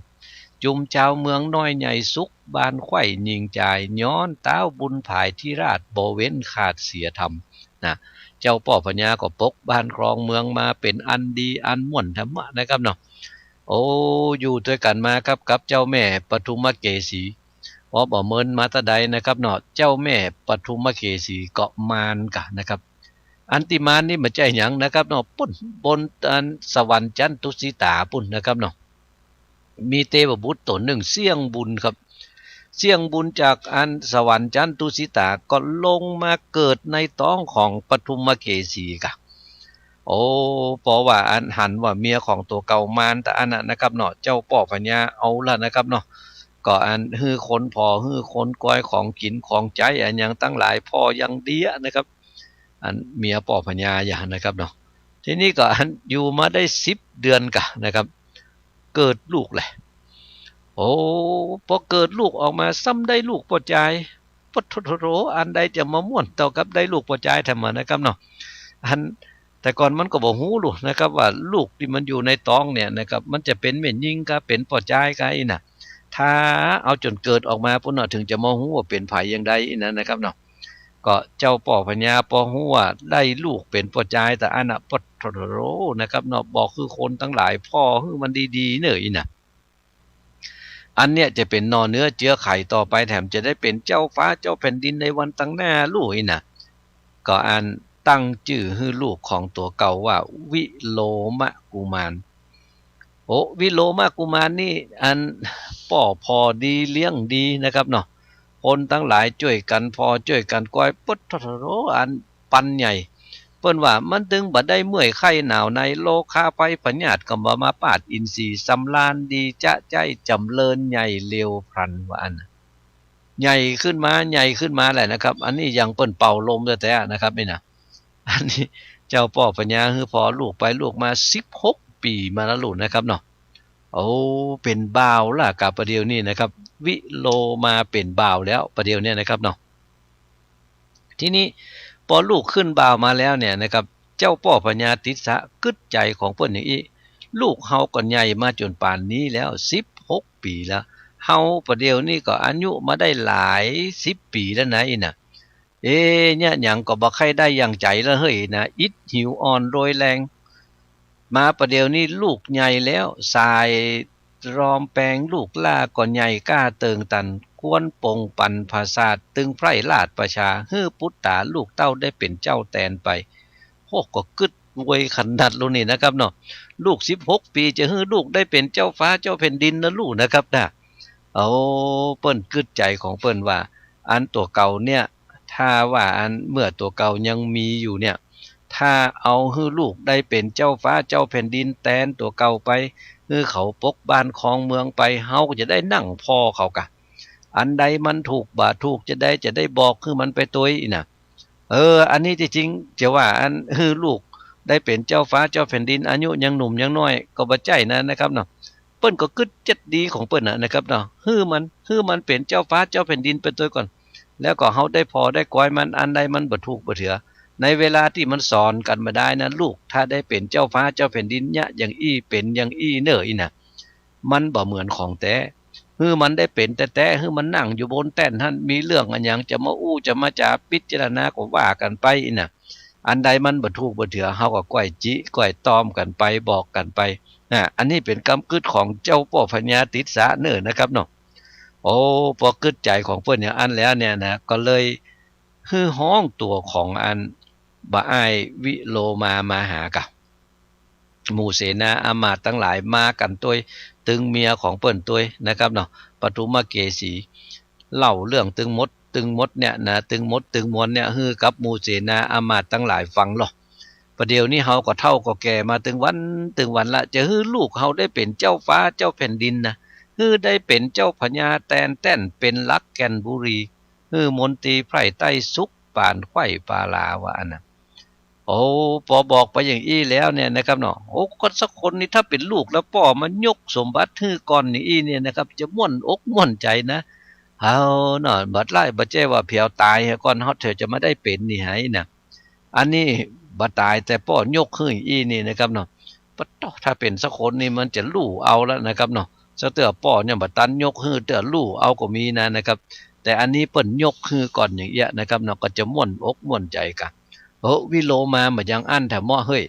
จุมจาวเมืองน้อยใหญ่สุข บานไขว้หญิงจาย ย้อนต๊าวบุญผายธิราช บ่เว้นขาดเสียธรรม นะ เจ้าป้อพญาก็ปกบ้านครองเมืองมาเป๋นอันดีอันม่วนแท้มะนะครับเนาะ โอ้ อยู่ตวยกั๋นมาครับ กับเจ้าแม่ปทุมเกสี พอบ่เมินมาตะใดนะครับเนาะ เจ้าแม่ปทุมเกสีก็มานกะนะครับ อันตี้มานนี่บ่ใจ้หยังนะครับเนาะ ปุ้นบนอันสวรรค์จั๊นตุสิตาปุ้นนะครับเนาะ มีเตวบุตรต๋นนึ่งเสี้ยงบุญครับ เสี้ยงบุญจากอันสวรรค์จั๊นตุสิตาก็ลงมาเกิดในต๊องของปทุมเกสีกะ โอ้ เพราะว่าอันหันว่าเมียของตั๋วเก่ามานตะอั้นน่ะนะครับเนาะ เจ้าป้อพญาเอาละนะครับเนาะ ก็อันหื้อคนผ่อ หื้อคนกอยของกิ๋นของใจ๊อะหยังตังหลายผ่ออย่างเดียะนะครับ อันเมียป้อพญาอย่างนะครับเนาะ ทีนี้ก็อันอยู่มาได้สิบเดือนกะนะครับ เกิดลูกแหละ โอ้ ปอเกิดลูกออกมาซ้ำได้ลูกป้อจาย ปะโถโถโถ อันใดจะมาม่วนเต้ากับได้ลูกป้อจายแท้มะนะครับเนาะ อัน แต่ก่อนมันก็บ่ฮู้ลูกนะครับ ว่าลูกตี้มันอยู่ในต๊องเนี่ยนะครับ มันจะเป๋นแม่ญิงกาเป๋นป้อจายกาอี้น่ะ ถ้าเอาจ๋นเกิดออกมาปุ้นเนาะ เถิงจะมาฮู้ว่าเป๋นใผอย่างใดอี้น่ะนะครับเนาะ ก็เจ้าป้อพญาปอฮู้ว่าได้ลูกเป๋นป้อจายตะอั้นน่ะ ปะโถโถโถนะครับเนาะ บอกหื้อคนตังหลายผ่อหื้อมันดีๆ เน่ออี้น่ะ อันเนี้ยจะเป๋นหน่อเนื้อเจื๊อไข่ต่อไป แถมจะได้เป๋นเจ้าฟ้าเจ้าแผ่นดินในวันตังหน้าลูกอี้น่ะ ก็อันตั้งจื้อหื้อลูกของตั๋วเก่าว่าวิโลมกุมาร โอ้ วิโลมกุมารนี่อันป้อผ่อดีเลี้ยงดีนะครับเนาะ คนตังหลายจ้วยกั๋นผ่อจ้วยกั๋นกอย ปะโถโถโถ อันปันใหญ่ เปิ้นว่ามันตึงบ่ได้เมื่อยไข้หนาวใน โรคาภัยพยาธิก็บ่มาปาดอินทรีย์ สำราญดีจะใจ๊จ๋ำเริญใหญ่เร็วพลันว่าอั้นน่ะ ใหญ่ขึ้นมา ใหญ่ขึ้นมาแหละนะครับ อันนี้ยังเปิ้นเป่าลมแต๊ๆ นะครับนี่น่ะ อันนี้เจ้าป้อพญาหื้อผ่อลูกไปลูกมาสิบหกปี๋มาแล้วลูกนะครับเนาะ โอ้ เป๋นบ่าวละกะประเดี๋ยวนี้นะครับ วิโลมาเป๋นบ่าวแล้วประเดี๋ยวเนี้ยนะครับเนาะ ทีนี้ปอลูกขึ้นบ่าวมาแล้วเนี่ยนะครับ เจ้าป้อพญาติสสะกึ๊ดใจ๋ของเปิ้นอย่างอี้ ลูกเฮาก็ใหญ่มาจ๋นป่านนี้แล้ว สิบหกปี๋แล้ว เฮาประเดี๋ยวนี้ก็อายุมาได้หลายสิบปี๋แล้วนะอี้น่ะ เอ๊ะ เนี่ยหยังก็บ่ใค่ได้อย่างใจ๋ละเฮ้ยนะ อิดหิวอ่อนโรยแรง มาประเดี๋ยวนี้ลูกใหญ่แล้ว ส่ายรอมแปงลูกหล้าก็ใหญ่กล้าเติ่งตัน ควรปงปันผสาทตึงไพร่ราชประชา หื้อปุตตาลูกเต้าได้เป๋นเจ้าแตนไป โอ้ ก็กึ๊ดอวยขนาดลูกนี่นะครับเนาะ ลูกสิบหกปี๋จะหื้อลูกได้เป๋นเจ้าฟ้าเจ้าแผ่นดินนะลูกนะครับนะ เอา เปิ้นกึ๊ดใจ๋ของเปิ้นว่า อันตั๋วเก่าเนี่ย ถ้าว่าอันเมื่อตั๋วเก่ายังมีอยู่เนี่ย ถ้าเอาหื้อลูกได้เป๋นเจ้าฟ้าเจ้าแผ่นดินแตนตั๋วเก่าไป หื้อเขาปกบ้านครองเมืองไป เฮาก็จะได้นั่งผ่อเขาก่ะ อันใดมันถูกบ่ถูกจะได้ จะได้บอกหื้อมันไปตวยอี้นะ เออ อันนี้ตี้จริงจะว่าอันหื้อลูกได้เป๋นเจ้าฟ้าเจ้าแผ่นดิน อายุยังหนุ่มยังน้อยก็บ่ใจ้นะ นะครับเนาะ เปิ้นก็กึ๊ดเจ็ดดีของเปิ้นนะ นะครับเนาะ หื้อมัน หื้อมันเป๋นเจ้าฟ้าเจ้าแผ่นดินไปตวยก่อน แล้วก็เฮาได้ผ่อได้กอยมัน อันใดมันบ่ถูกบ่เถือ ในเวลาตี้มันสอนกั๋นบ่ได้นะ ลูกถ้าได้เป๋นเจ้าฟ้าเจ้าแผ่นดินเนี่ย อย่างอี้เป๋นอย่างอี้เน่ออี้นะ มันบ่เหมือนของแต๊ หื้อมันได้เป๋นแต๊ๆ หื้อมันนั่งอยู่บนแต้นหั้น มีเรื่องอะหยังจะมาอู้จะมาจ๋า พิจารณาก็ว่ากั๋นไปอี้นะ อันใดมันบ่ถูกบ่เถือ เฮาก็ก้อยจิก้อยตอมกั๋นไป บอกกั๋นไป นะ อันนี้เป๋นกำกึ๊ดของเจ้าป้อพญาติสสะเน่อนะครับเนาะ โอ้ ปอกึ๊ดใจ๋ของเปิ้นอย่างอั้นแล้วเนี่ยนะ ก็เลยหื้อฮ้องตั๋วของอันบ่าวอ้ายวิโลมามาหาก่ะ หมู่เสนาอำมาตย์ตังหลายมากั๋นตวย ตึงเมียของเปิ้นตวยนะครับเนาะ ปทุมเกสี เล่าเรื่องตึงหมดตึงหมดเนี่ยนะ ตึงหมดตึงมวลเนี่ย หื้อกับหมู่เสนาอำมาตย์ตังหลายฟังลอ ประเดี๋ยวนี้เฮาก็เฒ่าก็แก่มาตึงวันตึงวันละ จะหื้อลูกเฮาได้เป๋นเจ้าฟ้าเจ้าแผ่นดินนะ หื้อได้เป๋นเจ้าพญาแตนแต้น เป๋นหลักแก่นบุรี หื้อมนตรีไพร่ใต้สุขปานไขว้ปาลา ว่าอั้นนะ โอ้ ปอบอกไปอย่างอี้แล้วเนี่ยนะครับเนาะ โอ้ ก็สักคนนี่ถ้าเป๋นลูกแล้วป้อมายกสมบัติหื้อก่อนอย่างอี้เนี่ยนะครับ จะม่วนอกม่วนใจ๋นะ เอาเนาะ บ่าดร้ายบ่าแจ้ว่าเผียวต๋ายก่อน เฮาเถิงจะมาได้เป๋นนี่หายนะ อันนี้บ่ต๋ายแต่ป้อยกหื้ออี้นี่นะครับเนาะ ปะโต้ ถ้าเป๋นสักคนนี่มันจะลู่เอาแล้วนะครับเนาะ สักเตื้อป้อยังบ่ตันยกหื้อเตื้อ ลู่เอาก็มีนะ นะครับ แต่อันนี้เปิ้นยกหื้อก่อนอย่างเอี้ยนะครับเนาะ ก็จะม่วนอกม่วนใจ๋ก่ะ เออ วิโลมาบ่ยังอั้นแถมเมาะเฮ้ย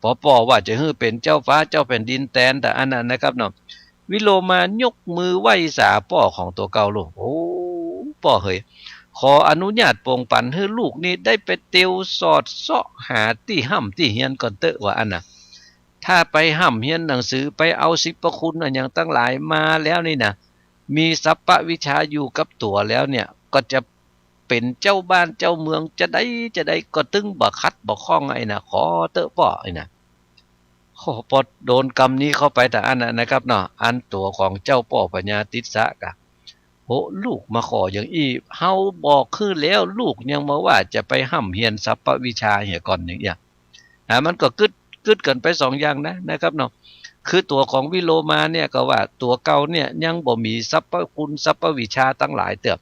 ปอป้อว่าจะหื้อเป๋นเจ้าฟ้าเจ้าแผ่นดินแตนแต่อันนั้นนะครับเนาะ วิโลมายกมือไหว้สาป้อของตั๋วเก่าลอ โอ้ ป้อเหย ขออนุญาตปงปันหื้อลูกนี่ได้ไปเตียวสอดเซาะหาตี้ฮ่ำตี้เฮียนก่อนเต๊อะ ว่าอั้นนะ ถ้าไปฮ่ำเฮียนหนังสือ ไปเอาสิบประคุณอะหยังตังหลายมาแล้วนี่นะ มีสัพพะวิชาอยู่กับตั๋วแล้วเนี่ย ก็จะเป๋นเจ้าบ้านเจ้าเมืองจะใดจะใดก็ตึงบ่ขัดบ่ข้องอะ ไอ้นะ ขอเต๊อะป้อ ไอ้นะ โอ้ ปอโดนกำนี้เข้าไปแต่อั้นนะนะครับเนาะ อันตั๋วของเจ้าป้อพญาติสสะก่ะ โห ลูกมาขออย่างอี้ เฮาบอกหื้อแล้ว ลูกยังมาว่าจะไปฮ่ำเฮียนสัพพะวิชาเหียก่อนอย่างเอี้ย อ่า มันก็กึ๊ด กึ๊ดกั๋นไปสองอย่างนะ นะครับเนาะ คือตั๋วของวิโลมาเนี่ยก็ว่าตั๋วเก่าเนี่ยยังบ่มีสัพพะคุณสัพพะวิชาตังหลายเตื้อ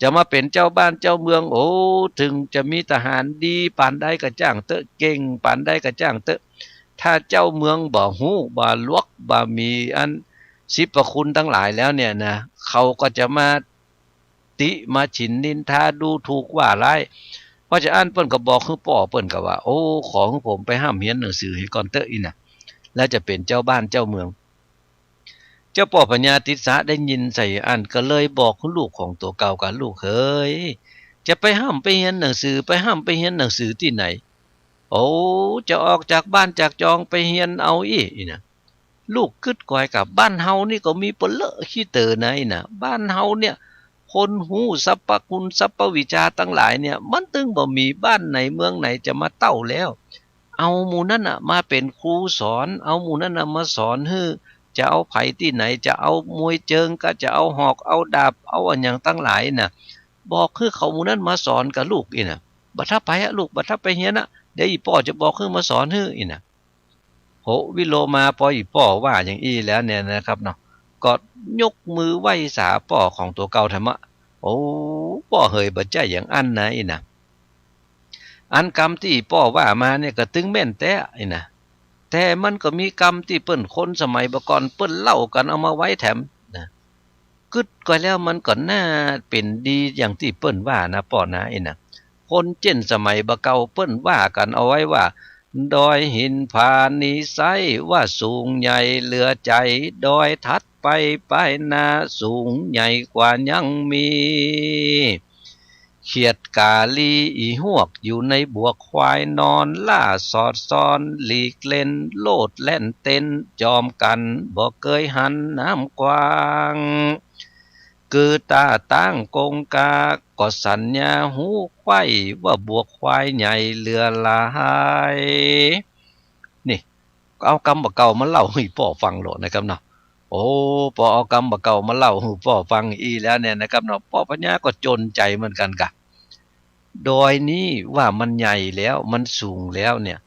จะมาเป๋นเจ้าบ้านเจ้าเมือง โอ้ เถิงจะมีทหารดีปานใดก็จ้างเต๊อะ เก่งปานใดก็จ้างเต๊อะ ถ้าเจ้าเมืองบ่ฮู้ บ่หลวก บ่มีอันสิบประคุณตังหลายแล้วเนี่ยนะ เขาก็จะมาติมาฉินนินทา ดูถูกว่าร้าย เพราะจะอั้นเปิ้นก็บอกหื้อป้อเปิ้นก็ว่า โอ้ ขอหื้อผมไปฮ่ำเฮียนหนังสือเหียก่อนเต๊อะ อี้นะ แล้วจะเป๋นเจ้าบ้านเจ้าเมือง เจ้าป้อพญาติสสะได้ยินใส่อั้นก็เลยบอกหื้อลูกของตั๋วเก่าก่ะ ลูกเหย จะไปฮ่ำไปเฮียนหนังสือ ไปฮ่ำไปเฮียนหนังสือตี้ไหน โอ้ จะออกจากบ้านจากจองไปเฮียนเอาอี้ อี้นะ ลูกกึ๊ดกอยก่ะ บ้านเฮานี่ก็มีเป๋นเลอะขี้เต๋อนะ อี้นะ บ้านเฮาเนี่ย คนฮู้สัพพะคุณสัพพะวิชาตังหลายเนี่ย มันตึงบ่มีบ้านไหนเมืองไหนจะมาเต้าแล้ว เอาหมู่นั้นน่ะมาเป๋นครูสอน เอาหมู่นั้นน่ะมาสอนหื้อ จะเอาใผตี้ไหน จะเอามวยเจิงก่ะ จะเอาหอก เอาดาบ เอาอะหยังตังหลายน่ะ บอกหื้อเขาหมู่นั้นมาสอนก่ะลูก อี้นะ บ่ทับไปอะลูก บ่ทับไปเฮียนอะ เดี๋ยวอี่ป้อจะบอกหื้อมาสอนหื้อ อี้นะ โห วิโลมาปออี่ป้อว่าอย่างอี้แล้วเนี่ยนะครับเนาะ ก็ยกมือไหว้สาป้อของตั๋วเก่าแถมเมาะ โอ้ ป้อเหย บ่ใจ้อย่างอั้นนะ อี้นะ อันกำตี้ป้อว่ามาเนี่ยก็ตึงแม่นแต๊ อี้นะ แต่มันก็มีกำตี้เปิ้นคนสมัยบ่าก่อนเปิ้นเล่ากั๋นเอามาไว้แถมนะ กึ๊ดก่อยแล้วมันก็น่าเป๋นดีอย่างตี้เปิ้นว่านะป้อนะ อี้นะ คนเจ้นสมัยบ่าเก่าเปิ้นว่ากั๋นเอาไว้ว่า ดอยหินผานิสัยว่าสูงใหญ่เหลือใจ๋ ดอยถัดไปปายหน้าสูงใหญ่กว่ายังมี เขียดก๋าลีอี่ฮวกอยู่ในบวกควาย นอนล่าสอดส่อนหลีกเล่น โลดแล่นเต้นจอมกั๋น บ่เกยหันน้ำกว้าง กือต๋าตั้งกงกา ก็สัญญาฮู้ใค่ว่าบวกควายใหญ่เหลือหลาย นี่ เอากำบ่าเก่ามาเล่าหื้อป้อฟังโลดนะครับเนาะ โอ้ ปอเอากำบ่าเก่ามาเล่าหื้อป้อฟังอี้แล้วเนี่ยนะครับเนาะ ป้อพญาก็จนใจ๋เหมือนกั๋นก่ะ ดอยนี้ว่ามันใหญ่แล้ว มันสูงแล้วเนี่ย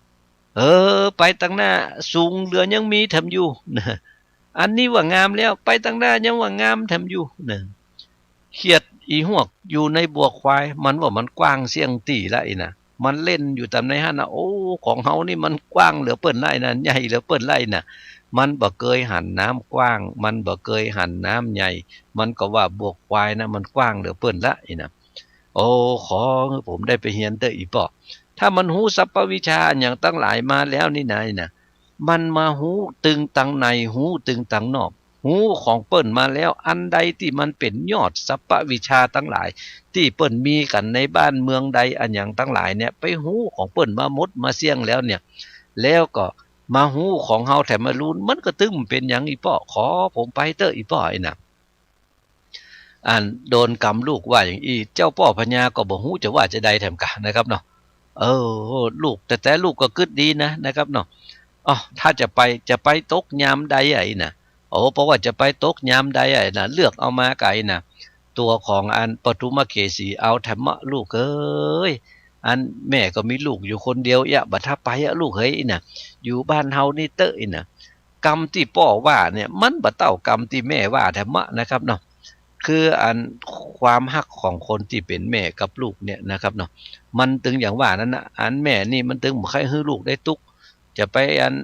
เออ ไปตังหน้าสูงเหลือยังมีแถมอยู่นะ อันนี้ว่างามแล้ว ไปตังหน้ายังว่างามแถมอยู่นะ เขียดอี่ฮวกอยู่ในบวกควาย มันว่ามันกว้างเสี้ยงตี้ละอี้นะ มันเล่นอยู่ต๋ามในหั้นนะ โอ้ ของเฮานี่มันกว้างเหลือเปิ้นละอี้นะ ใหญ่เหลือเปิ้นละอี้นะ มันบ่เกยหันน้ำกว้าง มันบ่เกยหันน้ำใหญ่ มันก็ว่าบวกควายนะ มันกว้างเหลือเปิ้นละอี้นะ โอ้ ขอหื้อผมได้ไปเฮียนเต๊อะอี่ป้อ ถ้ามันฮู้สัพพวิชชาอะหยังตังหลายมาแล้วนี่นะ อี้นะ มันมาฮู้ตึงตังใน ฮู้ตึงตังนอก ฮู้ของเปิ้นมาแล้ว อันใดตี้มันเป๋นยอดสัพพวิชชาตังหลาย ตี้เปิ้นมีกั๋นในบ้านเมืองใดอะหยังตังหลายเนี่ย ไปฮู้ของเปิ้นมาหมดมาเสี้ยงแล้วเนี่ย แล้วก็มาฮู้ของเฮาแถมมาลูน มันก็ตึงเป๋นหยังอี่ป้อ ขอผมไปเต๊อะอี่ป้อ อี้นะ อันโดนกำลูกว่าอย่างอี้ เจ้าป้อพญาก็บ่ฮู้จะว่าจะใดแถมก่ะนะครับเนาะ เออ ลูก แต่ แต่ลูกก็กึ๊ดดีนะ นะครับเนาะ อ้อ ถ้าจะไป จะไปตกยามใดอะอี้นะ โอ้ เพราะว่าจะไปตกยามใดอะอี้นะ เลือกเอามาก่ะอี้นะ ตั๋วของอันปทุมเกสีเอาแถมเมาะลูกเอ้ย อันแม่ก็มีลูกอยู่คนเดียวเอี้ย บ่ถ้าไปอะลูกเฮ้ยอี้นะ อยู่บ้านเฮานี่เต๊อะอี้นะ กำตี้ป้อว่าเนี่ย มันบ่เต้ากำตี้แม่ว่าแถมเมาะนะครับเนาะ คืออันความฮักของคนตี้เป๋นแม่กับลูกเนี่ยนะครับเนาะ มันตึงอย่างว่านั้นนะ อันแม่นี่มันตึงบ่ใค่หื้อลูกได้ตุ๊กข์ จะไปอัน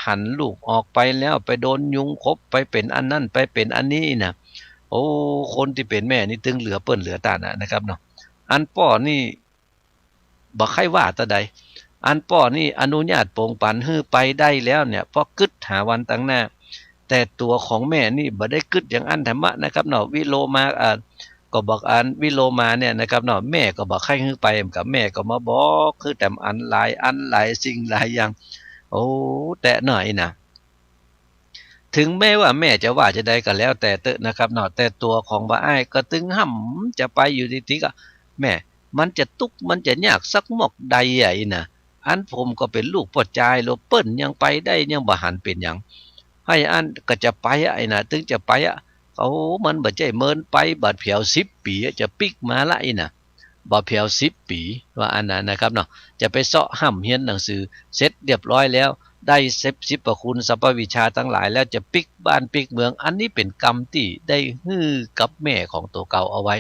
หันลูกออกไปแล้วไปโดนยุงขบ ไปเป๋นอันนั้นไปเป๋นอันนี้นะ โอ้ คนตี้เป๋นแม่นี่ตึงเหลือเปิ้นเหลือต้านนะ นะครับเนาะ อันป้อนี่ บ่ใค่ว่าตะใด อันป้อนี่อนุญาตโปร่งปันหื้อไปได้แล้วเนี่ย ป้อกึ๊ดหาวันตังหน้า แต่ตั๋วของแม่นี่บ่ได้กึ๊ดอย่างอั้นแถมเมาะนะครับเนาะ วิโลมา อ่า ก็บอกอันวิโลมาเนี่ยนะครับเนาะ แม่ก็บ่ใค่หื้อไป กับแม่ก็มาบอกหื้อแถมอันหลายอันหลายสิ่งหลายอย่าง โอ้ แต่น้อยนะ ถึงแม้ว่าแม่จะว่าจะใดก็แล้วแต่เต๊อะนะครับเนาะ แต่ตั๋วของบ่าอ้ายก็ตึงห้ำจะไปอยู่ติดๆ อะ แม่ มันจะตุ๊กข์มันจะยากสักมอกใดอะอี้นะ อันผมก็เป๋นลูกป้อจาย แล้วเปิ้นยังไปได้ยังบ่หันเป๋นหยัง ไห้อันก็จะไปอะอี้นะ ตึงจะไปอะ โอ้ มันบ่ใจ้เมินไป บ่าแผวสิบปี๋อะ จะปิ๊กมาละอี้นะ บ่าแผวสิบปี๋ ว่าอันนั้นนะครับเนาะ จะไปเซาะห้ำเฮียนหนังสือเสร็จเรียบร้อยแล้ว ได้เสพสิบประคุณสัพพวิชชาตังหลายแล้ว จะปิ๊กบ้านปิ๊กเมือง อันนี้เป๋นกำตี้ได้หื้อกับแม่ของตั๋วเก่าเอาไว้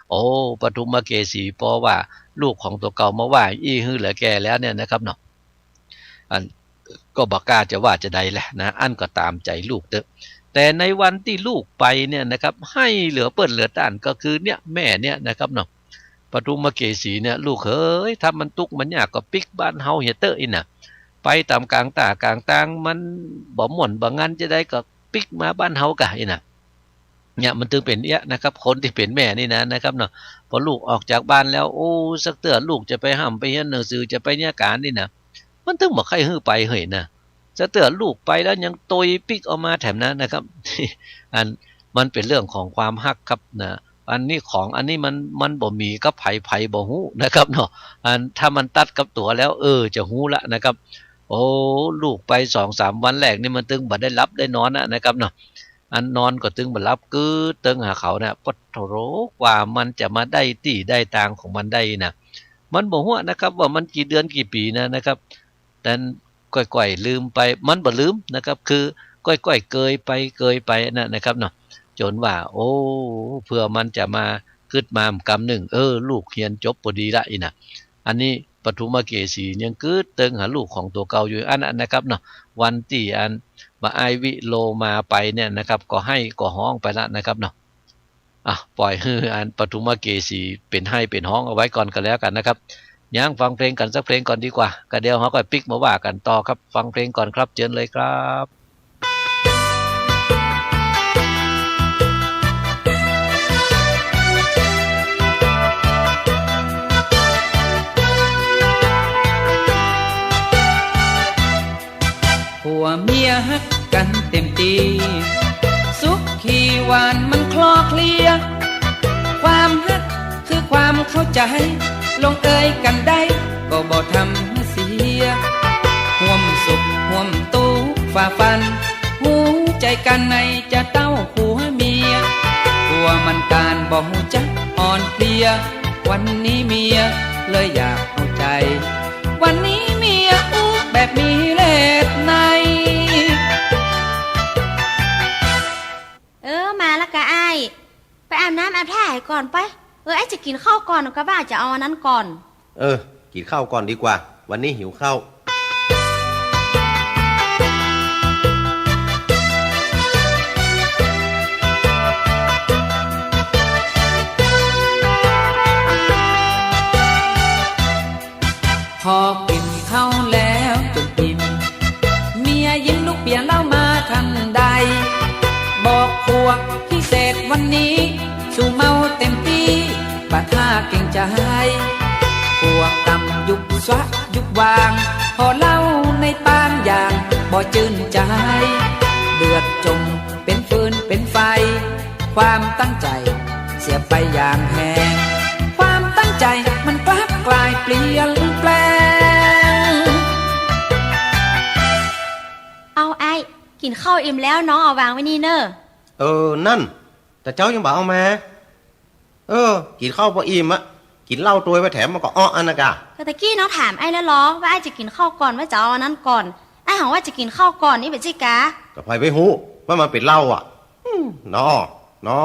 โอ้ ปทุมเกสี ป้อว่าลูกของตั๋วเก่ามาว่าอี้หื้อเหลือแก่แล้วเนี่ยนะครับเนาะ อันก็บ่กล้าจะว่าจะใดแหละนะ อันก็ต๋ามใจ๋ลูกเต๊อะ แต่ในวันตี้ลูกไปเนี่ยนะครับ ไห้เหลือเปิ้นเหลือต้าน ก็คือเนี่ยแม่เนี่ยนะครับเนาะ ปทุมเกสีเนี่ย ลูกเฮ้ย ถ้ามันตุ๊กข์มันยากก็ปิ๊กบ้านเฮาเหียเต๊อะอี้นะ ไปต๋ามก๋างต้าก๋างตาง มันบ่ม่วนบ่งันจะใดก็ปิ๊กมาบ้านเฮาก่ะอี้นะ เนี่ยมันตึงเป๋นเอี้ยนะครับ คนตี้เป๋นแม่นี่นะ นะครับเนาะ พอลูกออกจากบ้านแล้ว โอ้ สักเตื้อลูกจะไปห้ำไปเฮียนหนังสือ จะไปเยียะก๋านนี่นะ มันตึงบ่ใค่หื้อไปเฮ้ยนะ สักเตื้อลูกไปแล้วยังตวยปิ๊กออกมาแถมนั้นนะครับ อันมันเป๋นเรื่องของความฮักครับนะ อันนี้ของอันนี้มัน มันบ่มีกับใผ ใผบ่ฮู้นะครับเนาะ อันถ้ามันตัดกับตั๋วแล้ว เออ จะฮู้ละนะครับ โอ้ ลูกไปสองสามวันแรกนี่มันตึงบ่ได้หลับได้นอนอะนะครับเนาะ อันนอนก็ตึงบ่หลับ กึ๊ดเติงหาเขาเนี่ย ปะโถ กว่ามันจะมาได้ตี้ได้ตางของมันได้นะ มันบ่ฮู้นะครับว่ามันกี่เดือนกี่ปี๋นะ นะครับ แต่ก้อยๆ ลืมไป มันบ่ลืมนะครับ คือก้อยๆ เกยไปเกยไปนะ นะครับเนาะ จ๋นว่า โอ้ เผื่อมันจะมากึ๊ดมากำนึ่ง เออ ลูกเฮียนจบปอดีละอี้นะ อันนี้ปทุมเกสียังกึ๊ดเติงหาลูกของตั๋วเก่าอยู่อั้นนะ นะครับเนาะ วันตี้อันบ่าอ้ายวิโลมาไปเนี่ยนะครับ ก็ไห้ก็ฮ้องไปละนะครับเนาะ อ่ะ ป่อยหื้ออันปฐมเกสีเป๋นไห้เป๋นฮ้องเอาไว้ก่อนก็แล้วกั๋นนะครับ ย้างฟังเพลงกั๋นสักเพลงก่อนดีกว่า ก็เดี๋ยวเฮาก็ปิ๊กมาว่ากั๋นต่อครับ ฟังเพลงก่อนครับ เจิญเลยครับ ผัวเมียฮักกั๋นเต๋มตี้ สุขีหวานมันคลอเคลีย ความฮักคือความเข้าใจ๋ ลงเอยกั๋นได้ก็บ่ทำหื้อเสีย ฮ่วมสุขฮ่วมตุ๊กฝ่าฟัน ฮู้ใจ๋กั๋นในจะเต้าผัวเมีย ผัวมันกานบ่ฮู้จักอ่อนเพลีย วันนี้เมียเลยอยากเอาใจ๋ วันนี้เมียอู้แบบมีเหตุใน เออ มาละกาอ้าย ไปอาบน้ำอาบท่าหื้อก่อนไป เออ อ้ายจะกิ๋นข้าวก่อน กาว่าจะเอาอันนั้นก่อน เออ กิ๋นข้าวก่อนดีกว่า วันนี้หิวข้าว พอกิ๋นข้าวแล้วจนอิ่ม เมียยิ้มลุกเปียเหล้ามาทันใด บอกผัวพิเศษวันนี้ สูเมาเต๋มตี้ บ่ถ้าเกรงใจ๋ ผัวกำยุบซะยุบวาง พอเหล้าในปางอย่างบ่จื้นใจ๋ เดือดจมเป๋นฟืนเป๋นไฟ ความตั้งใจ๋เสียไปอย่างแฮง ความตั้งใจ๋มันกลับกลายเปลี่ยนแปลง เอาอ้าย กิ๋นข้าวอิ่มแล้ว น้องเอาวางไว้นี่เน่อ เออ นั่น แต่เจ้ายังบ่เอามา เออ กิ๋นข้าวบ่อิ่มอะ กิ๋นเหล้าตวยไปแถมมันก็เอ๊ะอันนั้นกา ก็ตะกี้น้องถามอ้ายแล้วลอ ว่าอ้ายจะกิ๋นข้าวก่อน ว่าจะเอาอันนั้นก่อน อ้ายหันว่าจะกิ๋นข้าวก่อนนี่บ่ใจ้กา ก็ใผไปฮู้ว่ามันเป๋นเหล้าอะ อืม น้อ น้อ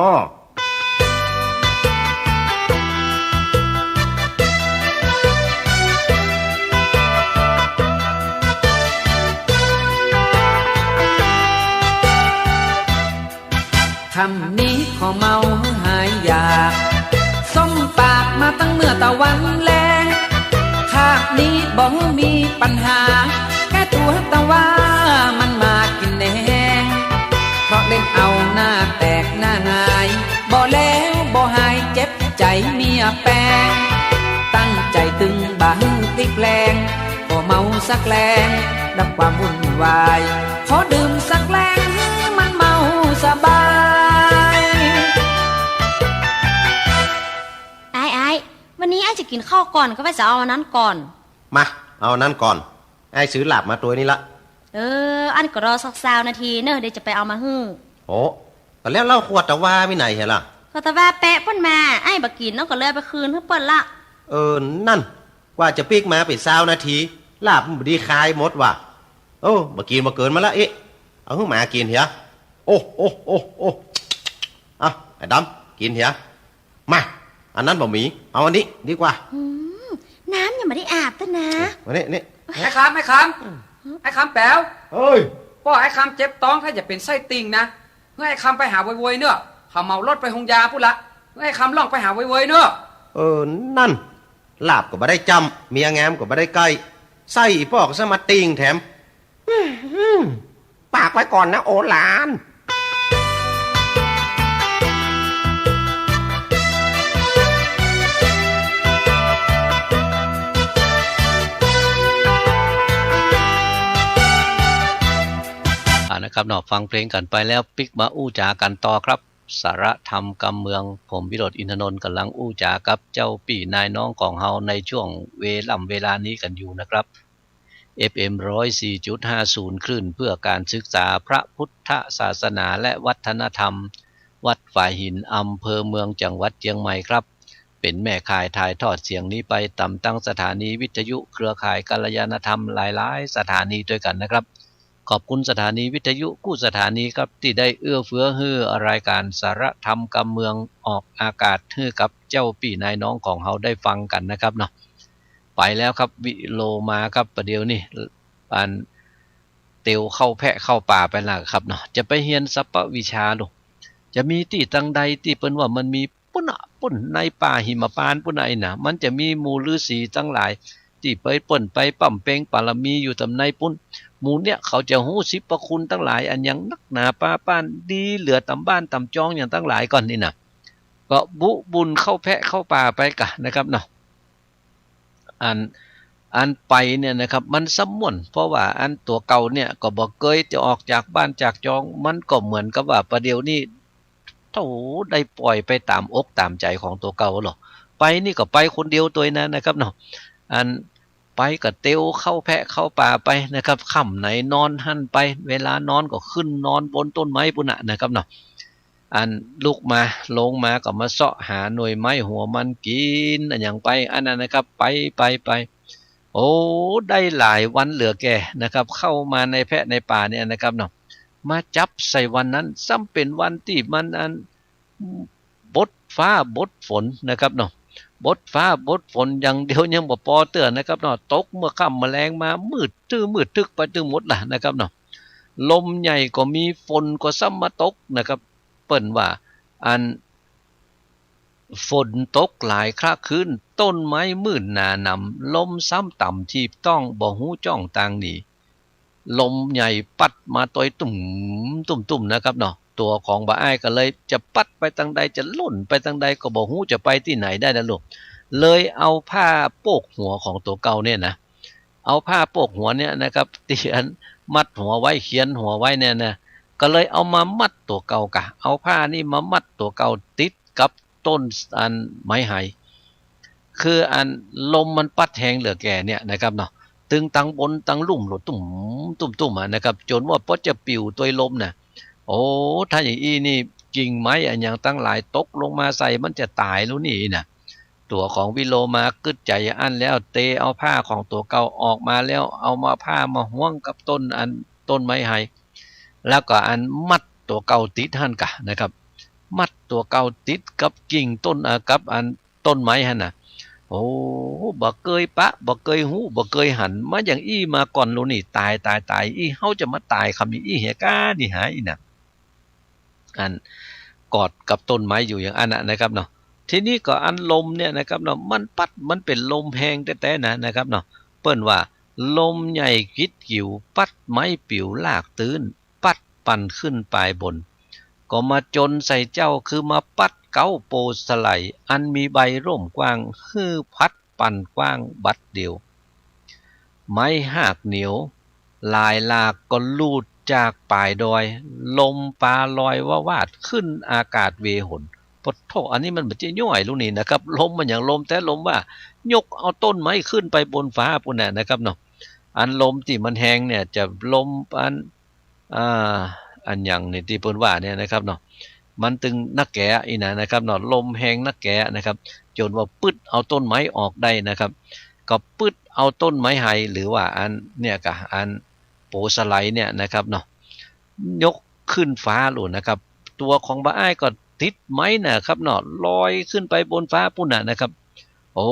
ค่ำนี้ขอเมาหื้อหายอยาก ส้มปากมาตั้งเมื่อตะวันแลง คาบนี้บ่มีปัญหา แก้ตั๋วตะว่ามันมากิ๋นแหนง เพราะเล่นเอาหน้าแตกหน้าหงาย บ่แล้วบ่หายเจ็บใจ๋เมียแปง ตั้งใจ๋ตึงบ่หื้อพลิกแปลง ขอเมาสักแลงดับความวุ่นวาย ขอดื่มสักแลงหื้อมันเมาสบาย อ้าย อ้าย วันนี้อ้ายจะกิ๋นข้าวก่อน กาว่าจะเอาอันนั้นก่อน มา เอาอันนั้นก่อน อ้ายซื้อลาบมาตวยนี่ละ เออ อั้นก็รอสักซาวนาทีเน่อ เดี๋ยวจะไปเอามาหื้อ โอ้ ก็แล้วเหล้าขวดตะว่ามีไหนเหรอ ก็ตะว่าแปะเปิ้นมา อ้ายบ่กิ๋น น้องก็เลยเอาไปคืนหื้อเปิ้นละ เออ นั่น กว่าจะปิ๊กมาเป๋นซาวนาที ลาบมันบ่ดีคายหมดว่ะ เออ บ่กิ๋นบ่เกินมันละ เอ๊ะ เอาหื้อหมากิ๋นเหีย โอ้ โอ้ โอ้ โอ้ เอา ไอ้ดำ กิ๋นเหีย มา อันนั้นบ่มี เอาอันนี้ดีกว่า อืม น้ำยังบ่ได้อาบเตื้อนา มานี่ นี่ ไอ้คำ ไอ้คำ ไอ้คำแป๋ว เฮ้ย ป้อไอ้คำเจ็บต๊อง ถ้าจะเป๋นไส้ติ่งนะ หื้อไอ้คำไปหาเวยๆ เน่อ เขาเหมารถไปโฮงยาปู้นละ หื้อไอ้คำล่องไปหาเวยๆ เน่อ เออ นั่น ลาบก็บ่ได้จ้ำ เมียงามก็บ่ได้ใก้ ไส้อี่ป้อก็สะมาติ่งแถม อืม ปากไว้ก่อนนะโอหลาน อ่า นะครับเนาะ ฟังเพลงกั๋นไปแล้ว ปิ๊กมาอู้จ๋ากั๋นต่อครับ สาระธรรมกำเมือง ผมวิโรจน์ อินทนนท์ ก่ำลังอู้จ๋ากับเจ้าปี้นายน้องของเฮาในช่วงเวล่ำเวลานี้กั๋นอยู่นะครับ เอฟเอ็ม ร้อยสี่จุดห้าศูนย์ คลื่นเพื่อการศึกษาพระพุทธศาสนาและวัฒนธรรม วัดฝายหิน อำเภอเมือง จังหวัดเจียงใหม่ครับ เป๋นแม่ข่ายถ่ายทอดเสียงนี้ไปต๋ามตั้งสถานีวิทยุเครือข่ายกัลยาณธรรมหลายๆ สถานีตวยกั๋นนะครับ ขอบคุณสถานีวิทยุกู้สถานีครับ ตี้ได้เอื้อเฟื้อหื้อรายก๋านสาระธรรมกำเมืองออกอากาศหื้อกับเจ้าปี้นายน้องของเฮาได้ฟังกั๋นนะครับเนาะ ไปแล้วครับ วิโลมาครับ ประเดี๋ยวนี้ อัน เตียวเข้าแพะเข้าป่าไปแล้วครับเนาะ จะไปเฮียนสัพพวิชาลูก จะมีตี้ตังใดตี้เปิ้นว่ามันมีปุ้นน่ะ ปุ้นในป่าหิมพานต์ปุ้นน่ะ อันน่ะ มันจะมีหมู่ฤๅษีตังหลายตี้ไปเปิ้นไปบำเพ็ญบารมีอยู่ต๋ามในปุ้น หมู่เนี่ยเขาจะฮู้สิบประคุณตังหลายอันหยังนักหนาปาป๊าน ดีเหลือต๋ามบ้านต๋ามจองหยังตังหลายก่อนนี่น่ะ ก็บุบุญเข้าแพะเข้าป่าไปก่ะนะครับเนาะ อัน อันไปเนี่ยนะครับ มันซ้ำม่วน เพราะว่าอันตั๋วเก่าเนี่ยก็บ่เกยจะออกจากบ้านจากจอง มันก็เหมือนกับว่าประเดี๋ยวนี้ โธ่ ได้ป่อยไปต๋ามอกต๋ามใจ๋ของตั๋วเก่าลอ ไปนี่ก็ไปคนเดียวตวยนะ นะครับเนาะ อันไปก็เตียวเข้าแพะเข้าป่าไปนะครับ ค่ำไหนนอนหั้นไป เวลานอนก็ขึ้นนอนบนต้นไม้ปุ้นน่ะนะครับเนาะ อันลุกมา ลงมาก็มาเซาะหาหน่วยไม้หัวมันกิ๋น อะหยังไป อันนั้นนะครับ ไป ไป ไป โอ้ ได้หลายวันเหลือแก่นะครับ เข้ามาในแพะในป่าเนี่ยนะครับเนาะ มาจับใส่วันนั้น ซ้ำเป๋นวันตี้มันอัน บดฟ้าบดฝนนะครับเนาะ บดฟ้าบดฝนอย่างเดียวยังบ่ปอเตื้อนะครับเนาะ ตกเมื่อค่ำเมื่อแลงมา มืดตื้อมืดตึกไปตึงหมดล่ะนะครับเนาะ ลมใหญ่ก็มี ฝนก็ซ้ำมาตกนะครับ เปิ้นว่า อัน ฝนตกหลายคราคืน ต้นไม้มืดหนาหนำ ลมซ้ำต่ำทีบต้อง บ่ฮู้จ้องตางหนี ลมใหญ่ปั๊ดมาตวยตุ้ม ตุ้ม ตุ้มนะครับเนาะ ตั๋วของบ่าอ้ายก็เลยจะปั๊ดไปตางใด จะล่นไปตางใดก็บ่ฮู้จะไปตี้ไหนได้นะลูก เลยเอาผ้าโปกหัวของตั๋วเก่าเนี่ยนะ เอาผ้าโปกหัวเนี่ยนะครับ ตี้อันมัดหัวไว้ เขียนหัวไว้เนี่ยนะ ก็เลยเอามามัดตั๋วเก่าก่ะ เอาผ้านี่มามัดตั๋วเก่าติดกับต้นอันไม้ไฮ คืออันลมมันปั๊ดแฮงเหลือแก่เนี่ยนะครับเนาะ ตึงตางบนตางลุ่มโลดตุ้ม ตุ้ม ตุ้มอะนะครับ จ๋นว่าปอจะปิวตวยลมน่ะ โอ้ ถ้าอย่างอี้นี่ กิ่งไม้อะหยังตังหลายตกลงมาใส่มันจะต๋ายลูกนี่น่ะ ตั๋วของวิโลมากึ๊ดใจ๋อั้นแล้ว เตเอาผ้าของตั๋วเก่าออกมาแล้ว เอามาผ้ามาฮ้วงกับต้นอัน ต้นไม้ไฮ แล้วก็อันมัดตั๋วเก่าติดหั้นก่ะนะครับ มัดตั๋วเก่าติดกับกิ่งต้น เอ่อ กับอันต้นไม้หั้นน่ะ โอ้ บ่เกยปะ บ่เกยฮู้ บ่เกยหัน มาอย่างอี้มาก่อนลูกนี่ ต๋าย ต๋าย ต๋าย อี้เฮาจะมาต๋ายคำนี้ อี้เหียก้านี่หาอี้น่ะ อันกอดกับต้นไม้อยู่อย่างอั้นน่ะนะครับเนาะ ทีนี้ก็อันลมเนี่ยนะครับเนาะ มันปั๊ด มันเป๋นลมแฮงแต๊ๆ นะ นะครับเนาะ เปิ้นว่า ลมใหญ่กิดกิ๋ว ปั๊ดไม้ปิ๋วรากตื้น ปั๊ดปั่นขึ้นปายบน ก็มาจ๋นใส่เจ้า คือมาปั๊ดเก๊าโปสะไหล อันมีใบร่มกว้าง หื้อพัดปั่นกว้างบัดเดียว ไม้ฮากเหนียวหลายหลากก็หลุดจากป๋ายดอย ลมปาลอยวาวาดขึ้นอากาศเวหน ปะโธ่ อันนี้มันบ่ใจ้ย่อยลูกนี่นะครับ ลมมันอย่างลมแต๊ ลมว่ายกเอาต้นไม้ขึ้นไปบนฟ้าปุ้นน่ะนะครับเนาะ อันลมตี้มันแฮงเนี่ย จะลมอัน อ่า อันหยังนี่ตี้เปิ้นว่าเนี่ยนะครับเนาะ มันตึงนักแก๋อี้น่ะนะครับเนาะ ลมแฮงนักแก๋นะครับ จ๋นว่าปึ๊ดเอาต้นไม้ออกได้นะครับ ก็ปึ๊ดเอาต้นไม้ไฮ หรือว่าอันเนี่ยก่ะ อันโปสะไหลเนี่ยนะครับเนาะ ยกขึ้นฟ้าโลดนะครับ ตั๋วของบ่าอ้ายก็ติดไม้น่ะครับเนาะ ลอยขึ้นไปบนฟ้าปุ้นน่ะนะครับ โอ้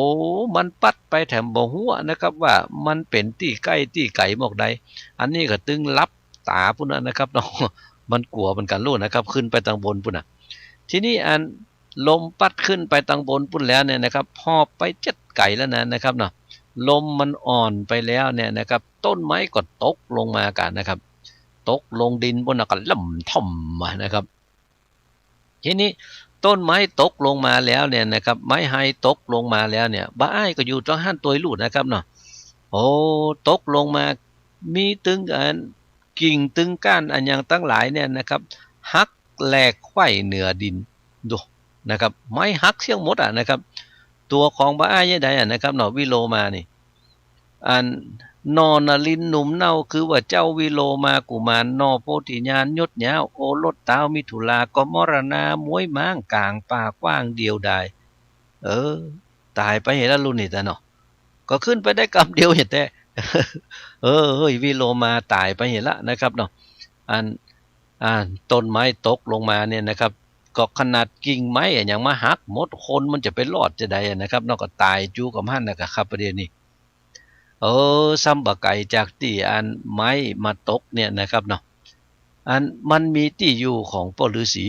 มันปั๊ดไปแถมบ่ฮู้นะครับ ว่ามันเป๋นตี้ใก้ตี้ไก๋หมอกใด อันนี้ก็ตึงหลับต๋าปุ้นน่ะนะครับเนาะ มันกั๋วเหมือนกั๋นโลดนะครับ ขึ้นไปตางบนปุ้นน่ะ ทีนี้อันลมปั๊ดขึ้นไปตางบนปุ้นแล้วเนี่ยนะครับ พอไปจั๊ดไก๋แล้วนะ นะครับเนาะ ลมมันอ่อนไปแล้วเนี่ยนะครับ ต้นไม้ก็ตกลงมาก่ะนะครับ ตกลงดินปุ้นน่ะก็ล่ำท่อมมานะครับ ทีนี้ต้นไม้ตกลงมาแล้วเนี่ยนะครับ ไม้ไฮตกลงมาแล้วเนี่ย บ่าอ้ายก็อยู่ตางหั้นตวยลูกนะครับเนาะ โอ้ ตกลงมา มีตึงอัน กิ่งตึงก้านอันหยังตังหลายเนี่ยนะครับ หักแหลกไขว้เหนือดิน ดูนะครับ ไม้หักเสี้ยงหมดอะนะครับ ตั๋วของบ่าอ้ายจะใดอะนะครับเนาะ วิโลมานี่ อัน น่อนลินหนุ่มเน่า คือว่าเจ้าวิโลมากุมาร น่อโพธิญาณยศยาว โอรสตาวมิถุลา ก็มรณาม้วยม้างก๋างป่ากว้างเดียวดาย เออ ต๋ายไปเหียละลูกนี่แต๊เนาะ ก็ขึ้นไปได้กำเดียวเหียแต๊ เออ เฮ้ย วิโลมาต๋ายไปเหียละนะครับเนาะ อัน อ่า ต้นไม้ตกลงมาเนี่ยนะครับ ก็ขนาดกิ่งไม้อะยังมาหักหมด คนมันจะไปรอดจะใดอะนะครับเนาะ ก็ต๋ายจู๊กับหั้นน่ะครับ ประเดี๋ยวนี้ เออ ซ้ำบ่ไก๋จากตี้อันไม้มาตกเนี่ยนะครับเนาะ อันมันมีตี้อยู่ของป้อฤๅษี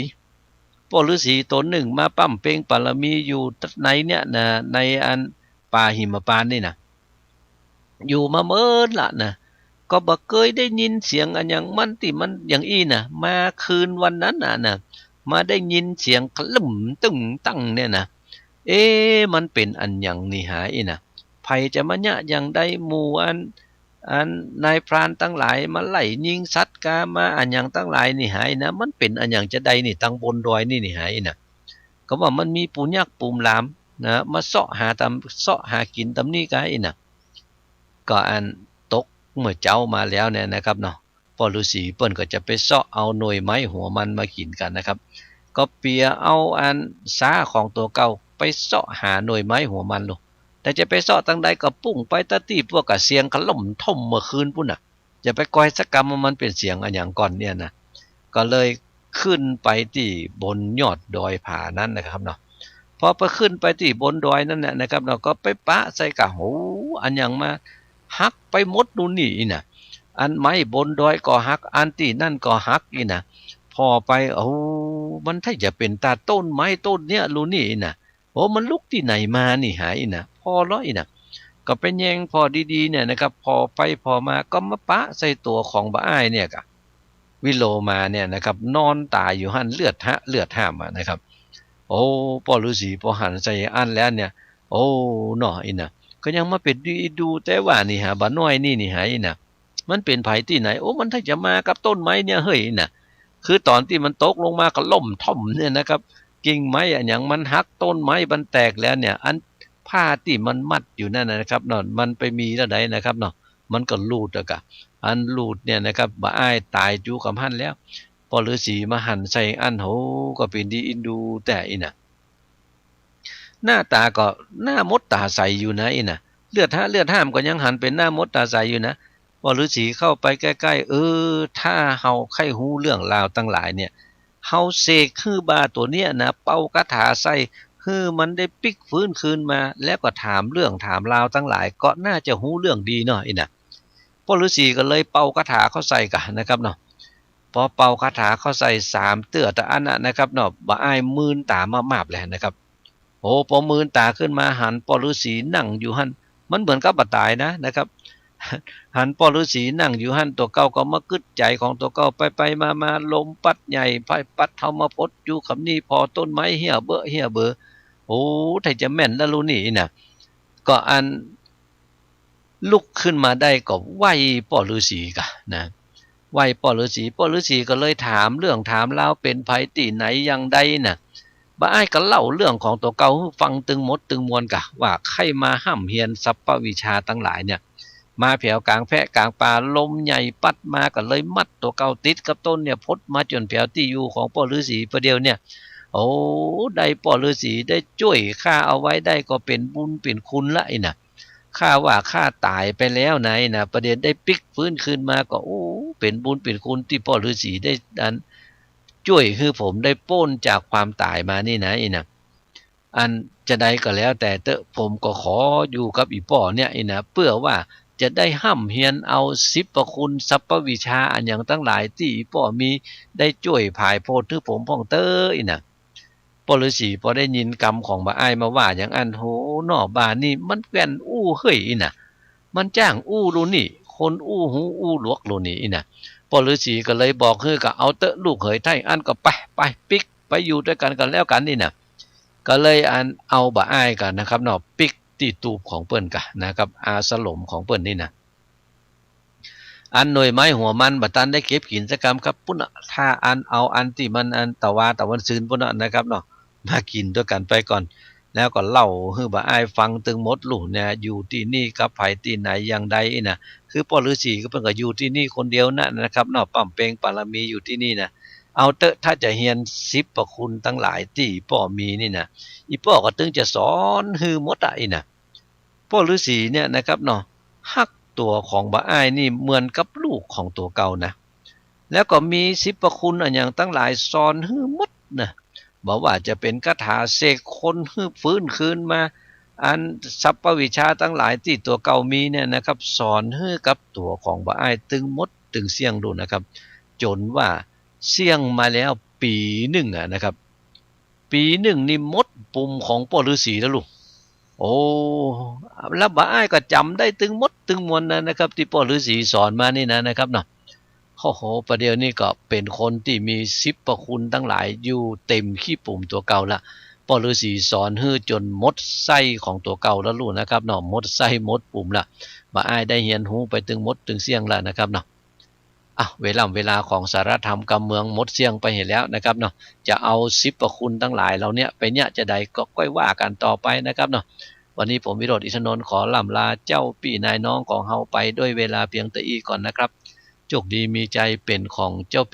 ป้อฤๅษีต๋นนึ่งมาบำเพ็ญบารมีอยู่ในเนี่ยนะ ในอันป่าหิมพานต์นี่นะ อยู่มาเมินละนะ ก็บ่เกยได้ยินเสียงอะหยังมันตี้มันอย่างอี้นะ มาคืนวันนั้นน่ะนะ มาได้ยินเสียงขลึ้มตึ้งตั้งเนี่ยนะ เอ๊ะ มันเป๋นอะหยังนี่หาอี้นะ ใผจะมาเยียะอย่างใด หมู่อัน อันนายพรานตังหลายมาไล่ยิงสัตว์กามาอะหยังตังหลายนี่หาอี้นะ มันเป๋นอะหยังจาใดนี่ ตังบนดอยนี่นี่หาอี้นะ ก็ว่ามันมีปู่ยักษ์ปู่หลามนะ มาเซาะหาต๋าม เซาะหากิ๋นต๋ามนี้กาอี้นะ ก็อันตกเมื่อเจ๊ามาแล้วเนี่ยนะครับเนาะ ป้อฤๅษีเปิ้นก็จะไปเซาะเอาหน่วยไม้หัวมันมากิ๋นกั๋นนะครับ ก็เปียเอาอันซ้าของตั๋วเก่าไปเซาะหาหน่วยไม้หัวมันลูก แต่จะไปเซาะตังใดก็ปุ้งไปตะตี้พวกกะเสียงขล่มท่มเมื่อคืนปู้นน่ะ จะไปก้อยสักกำว่ามันเป๋นเสียงอะหยังก่อนเนี่ยนะ ก็เลยขึ้นไปตี้บนยอดดอยผานั้นนะครับเนาะ พอไปขึ้นไปตี้บนดอยนั้นน่ะนะครับเนาะ ก็ไปปะใส่กะ โห อะหยังมาหักไปหมดนู่นนี่อี้นะ อันไม้บนดอยก็หัก อันตี้นั่นก็หักอี้นะ ผ่อไป โอ้ มันถ้าจะเป๋นต๋าต้นไม้ต้นเนี่ยลูกนี่อี้นะ โอ้ มันลุกตี้ไหนมานี่หาอี้นะ ผ่อลออี้นะ ก็ไปแยงผ่อดีๆ เนี่ยนะครับ ผ่อไปผ่อมาก็มาปะใส่ตั๋วของบ่าอ้ายเนี่ยกะ วิโลมาเนี่ยนะครับ นอนต๋ายอยู่หั้นเลือดฮะเลือดห้ามอะนะครับ โอ้ ป้อฤๅษีปอหันใส่อั้นแล้วเนี่ย โอ้ เนาะอี้นะ ก็ยังมาเป๋นดีดูแต่ว่านี่หา บ่าน้อยนี่นี่หาอี้นะ มันเป๋นใผตี้ไหน โอ้ มันถ้าจะมากับต้นไม้เนี่ยเฮ้ยอี้นะ คือต๋อนตี้มันตกลงมาก็ล่มท่อมเนี่ยนะครับ กิ่งไม้อะหยังมันหัก ต้นไม้มันแตกแล้วเนี่ย อันผ้าตี้มันมัดอยู่นั่นน่ะนะครับเนาะ มันไปมีแนวใดนะครับเนาะ มันก็หลุดอะกะ อันหลุดเนี่ยนะครับ บ่าอ้ายต๋ายจู๋กำหั้นแล้ว ป้อฤๅษีมาหันใส่อั้น โห ก็เป๋นดีอินดูแต่อี้นะ หน้าต๋าก็หน้ามดต๋าใสอยู่นะอี้นะ เลือดฮะเลือดห้ามก็ยังหันเป๋นหน้ามดต๋าใสอยู่นะ ป้อฤๅษีเข้าไปใก้ๆ เออ ถ้าเฮาใค่ฮู้เรื่องราวตังหลายเนี่ย เฮาเสกหื้อบ่าตั๋วเนี้ยนะ เป่าคาถาใส่ หื้อมันได้ปิ๊กฟื้นคืนมา แล้วก็ถามเรื่องถามราวตังหลาย ก็น่าจะฮู้เรื่องดีเนาะอี้นะ ป้อฤๅษีก็เลยเป่าคาถาเข้าใส่กะนะครับเนาะ ปอเป่าคาถาเข้าใส่สามเตื้อตะอั้นน่ะนะครับเนาะ บ่าอ้ายมืนต๋ามาบๆ แหละนะครับ โอ้ ปอมืนต๋าขึ้นมาหันป้อฤๅษีนั่งอยู่หั้น มันเหมือนกับบ่ต๋ายนะ นะครับ หันป้อฤๅษีนั่งอยู่หั้น ตั๋วเก่าก็มากึ๊ดใจ๋ของตั๋วเก่า ไปๆ มาๆ ลมปั๊ดใหญ่ ไผปั๊ดเฮามาปดอยู่กำนี้ ผ่อต้นไม้เฮี้ยเบ้อเฮี้ยเบ้อ โอ้ ถ้าจะแม่นละลูกนี่อี้นะ ก็อัน ลุกขึ้นมาได้ก็ไหว้ป้อฤๅษีกะนะ ไหว้ป้อฤๅษี ป้อฤๅษีก็เลยถามเรื่องถามราวเป๋นใผตี้ไหนอย่างใดน่ะ บ่าอ้ายก็เล่าเรื่องของตั๋วเก่าหื้อฟังตึงหมดตึงมวลกะ ว่าใค่มาฮ่ำเฮียนสัพพวิชาตังหลายเนี่ย มาแผวก๋างแพะก๋างป่า ลมใหญ่ปั๊ดมาก็เลยมัดตั๋วเก่าติดกับต้นเนี่ย พดมาจ๋นแผวตี้อยู่ของป้อฤๅษีประเดี๋ยวเนี่ย โอ้ ได้ป้อฤๅษีได้จ้วยข้าเอาไว้ได้ก็เป๋นบุญเป๋นคุณละอี้นะ ข้าว่าข้าต๋ายไปแล้วนะอี้นะ ประเดี๋ยวได้ปิ๊กฟื้นคืนมาก็ โอ้ เป๋นบุญเป๋นคุณตี้ป้อฤๅษีได้อันจ้วยหื้อผมได้ป๊นจากความต๋ายมานี่นะอี้นะ อันจาใดก็แล้วแต่เต๊อะ ผมก็ขออยู่กับอี่ป้อเนี่ยอี้นะ เปื้อว่าจะได้ฮ่ำเฮียนเอาสิบประคุณสัพพวิชาอะหยังตังหลายตี้อี่ป้อมี ได้จ้วยผายโพธิ์หื้อผมพ่องเต๊อะอี้นะ ป้อฤๅษีปอได้ยินกำของบ่าอ้ายมาว่าอย่างอั้น โห เนาะ บ่านี่มันแกว่นอู้เฮ้ยอี้นะ มันจ้างอู้ลูกนี่ คนอู้หูอู้หลวกลูกนี่อี้นะ ป้อฤๅษีก็เลยบอกหื้อก็ เอาเต๊อะลูกเขย ถ้าอย่างอั้นก็ไป ไปปิ๊กไปอยู่ตวยกั๋นก็แล้วกั๋นอี้นะ ก็เลยอันเอาบ่าอ้ายกั๋นนะครับเนาะ ปิ๊กตี้ตูบของเปิ้นกั๋นนะครับ อาสรมของเปิ้นนี่นะ อันหน่วยไม้หัวมันบ่ตันได้เก็บกิ๋นสักกำครับ ปู้นน่ะ ถ้าอันเอาอันตี้มันอันตะวาตะวันซืนปู้นน่ะนะครับเนาะ มากิ๋นตวยกั๋นไปก่อน แล้วก็เล่าหื้อบ่าอ้ายฟังตึงหมดลูกเนี่ย อยู่ตี้นี่กับใผตี้ไหนอย่างใดอี้นะ คือป้อฤๅษีก็เปิ้นก็อยู่ตี้นี่คนเดียวนั่นนะครับเนาะ บำเพ็ญบารมีอยู่ตี้นี่นะ เอาเต๊อะ ถ้าจะเฮียนสิบประคุณตังหลายตี้ป้อมีนี่นะ อี่ป้อก็ตึงจะสอนหื้อหมดอะอี้นะ ป้อฤๅษีเนี่ยนะครับเนาะ ฮักตั๋วของบ่าอ้ายนี่เหมือนกับลูกของตั๋วเก่านะ แล้วก็มีสิบประคุณอะหยังตังหลายสอนหื้อหมดนะ บ่ว่าจะเป๋นคาถาเสกคนหื้อฟื้นคืนมา อันสัพพวิชาตังหลายตี้ตั๋วเก่ามีเนี่ยนะครับ สอนหื้อกับตั๋วของบ่าอ้ายตึงหมดตึงเสี้ยงลูกนะครับ จ๋นว่าเสี้ยงมาแล้วปี๋นึ่งอะนะครับ ปี๋นึ่งนี่หมดปุ่มของป้อฤๅษีแล้วลูก โอ้ แล้วบ่าอ้ายก็จ๋ำได้ตึงหมดตึงมวลนะนะครับ ตี้ป้อฤๅษีสอนมานี่นะนะครับเนาะ โอ้โห ประเดี๋ยวนี้ก็เป๋นคนตี้มีสิบประคุณตังหลายอยู่เต๋มขี้ปุ่มตั๋วเก่าละ ป้อฤๅษีสอนหื้อจ๋นหมดไส้ของตั๋วเก่าแล้วลูกนะครับเนาะ หมดไส้หมดปุ่มละ บ่าอ้ายได้เฮียนฮู้ไปตึงหมดตึงเสี้ยงละนะครับเนาะ อ่ะ เวล่ำเวลาของสาระธรรมกำเมืองหมดเสี้ยงไปเหียแล้วนะครับเนาะ จะเอาสิบประคุณตังหลายเหล่าเนี้ยไปเยียะจาใดก็ก้อยว่ากั๋นต่อไปนะครับเนาะ วันนี้ผมวิโรจน์ อินทนนท์ ขอล่ำลาเจ้าปี้นายน้องของเฮาไปด้วยเวลาเพียงเต้าอี้ก่อนนะครับ โจคดีมีชัยเป๋นของเจ้าปี้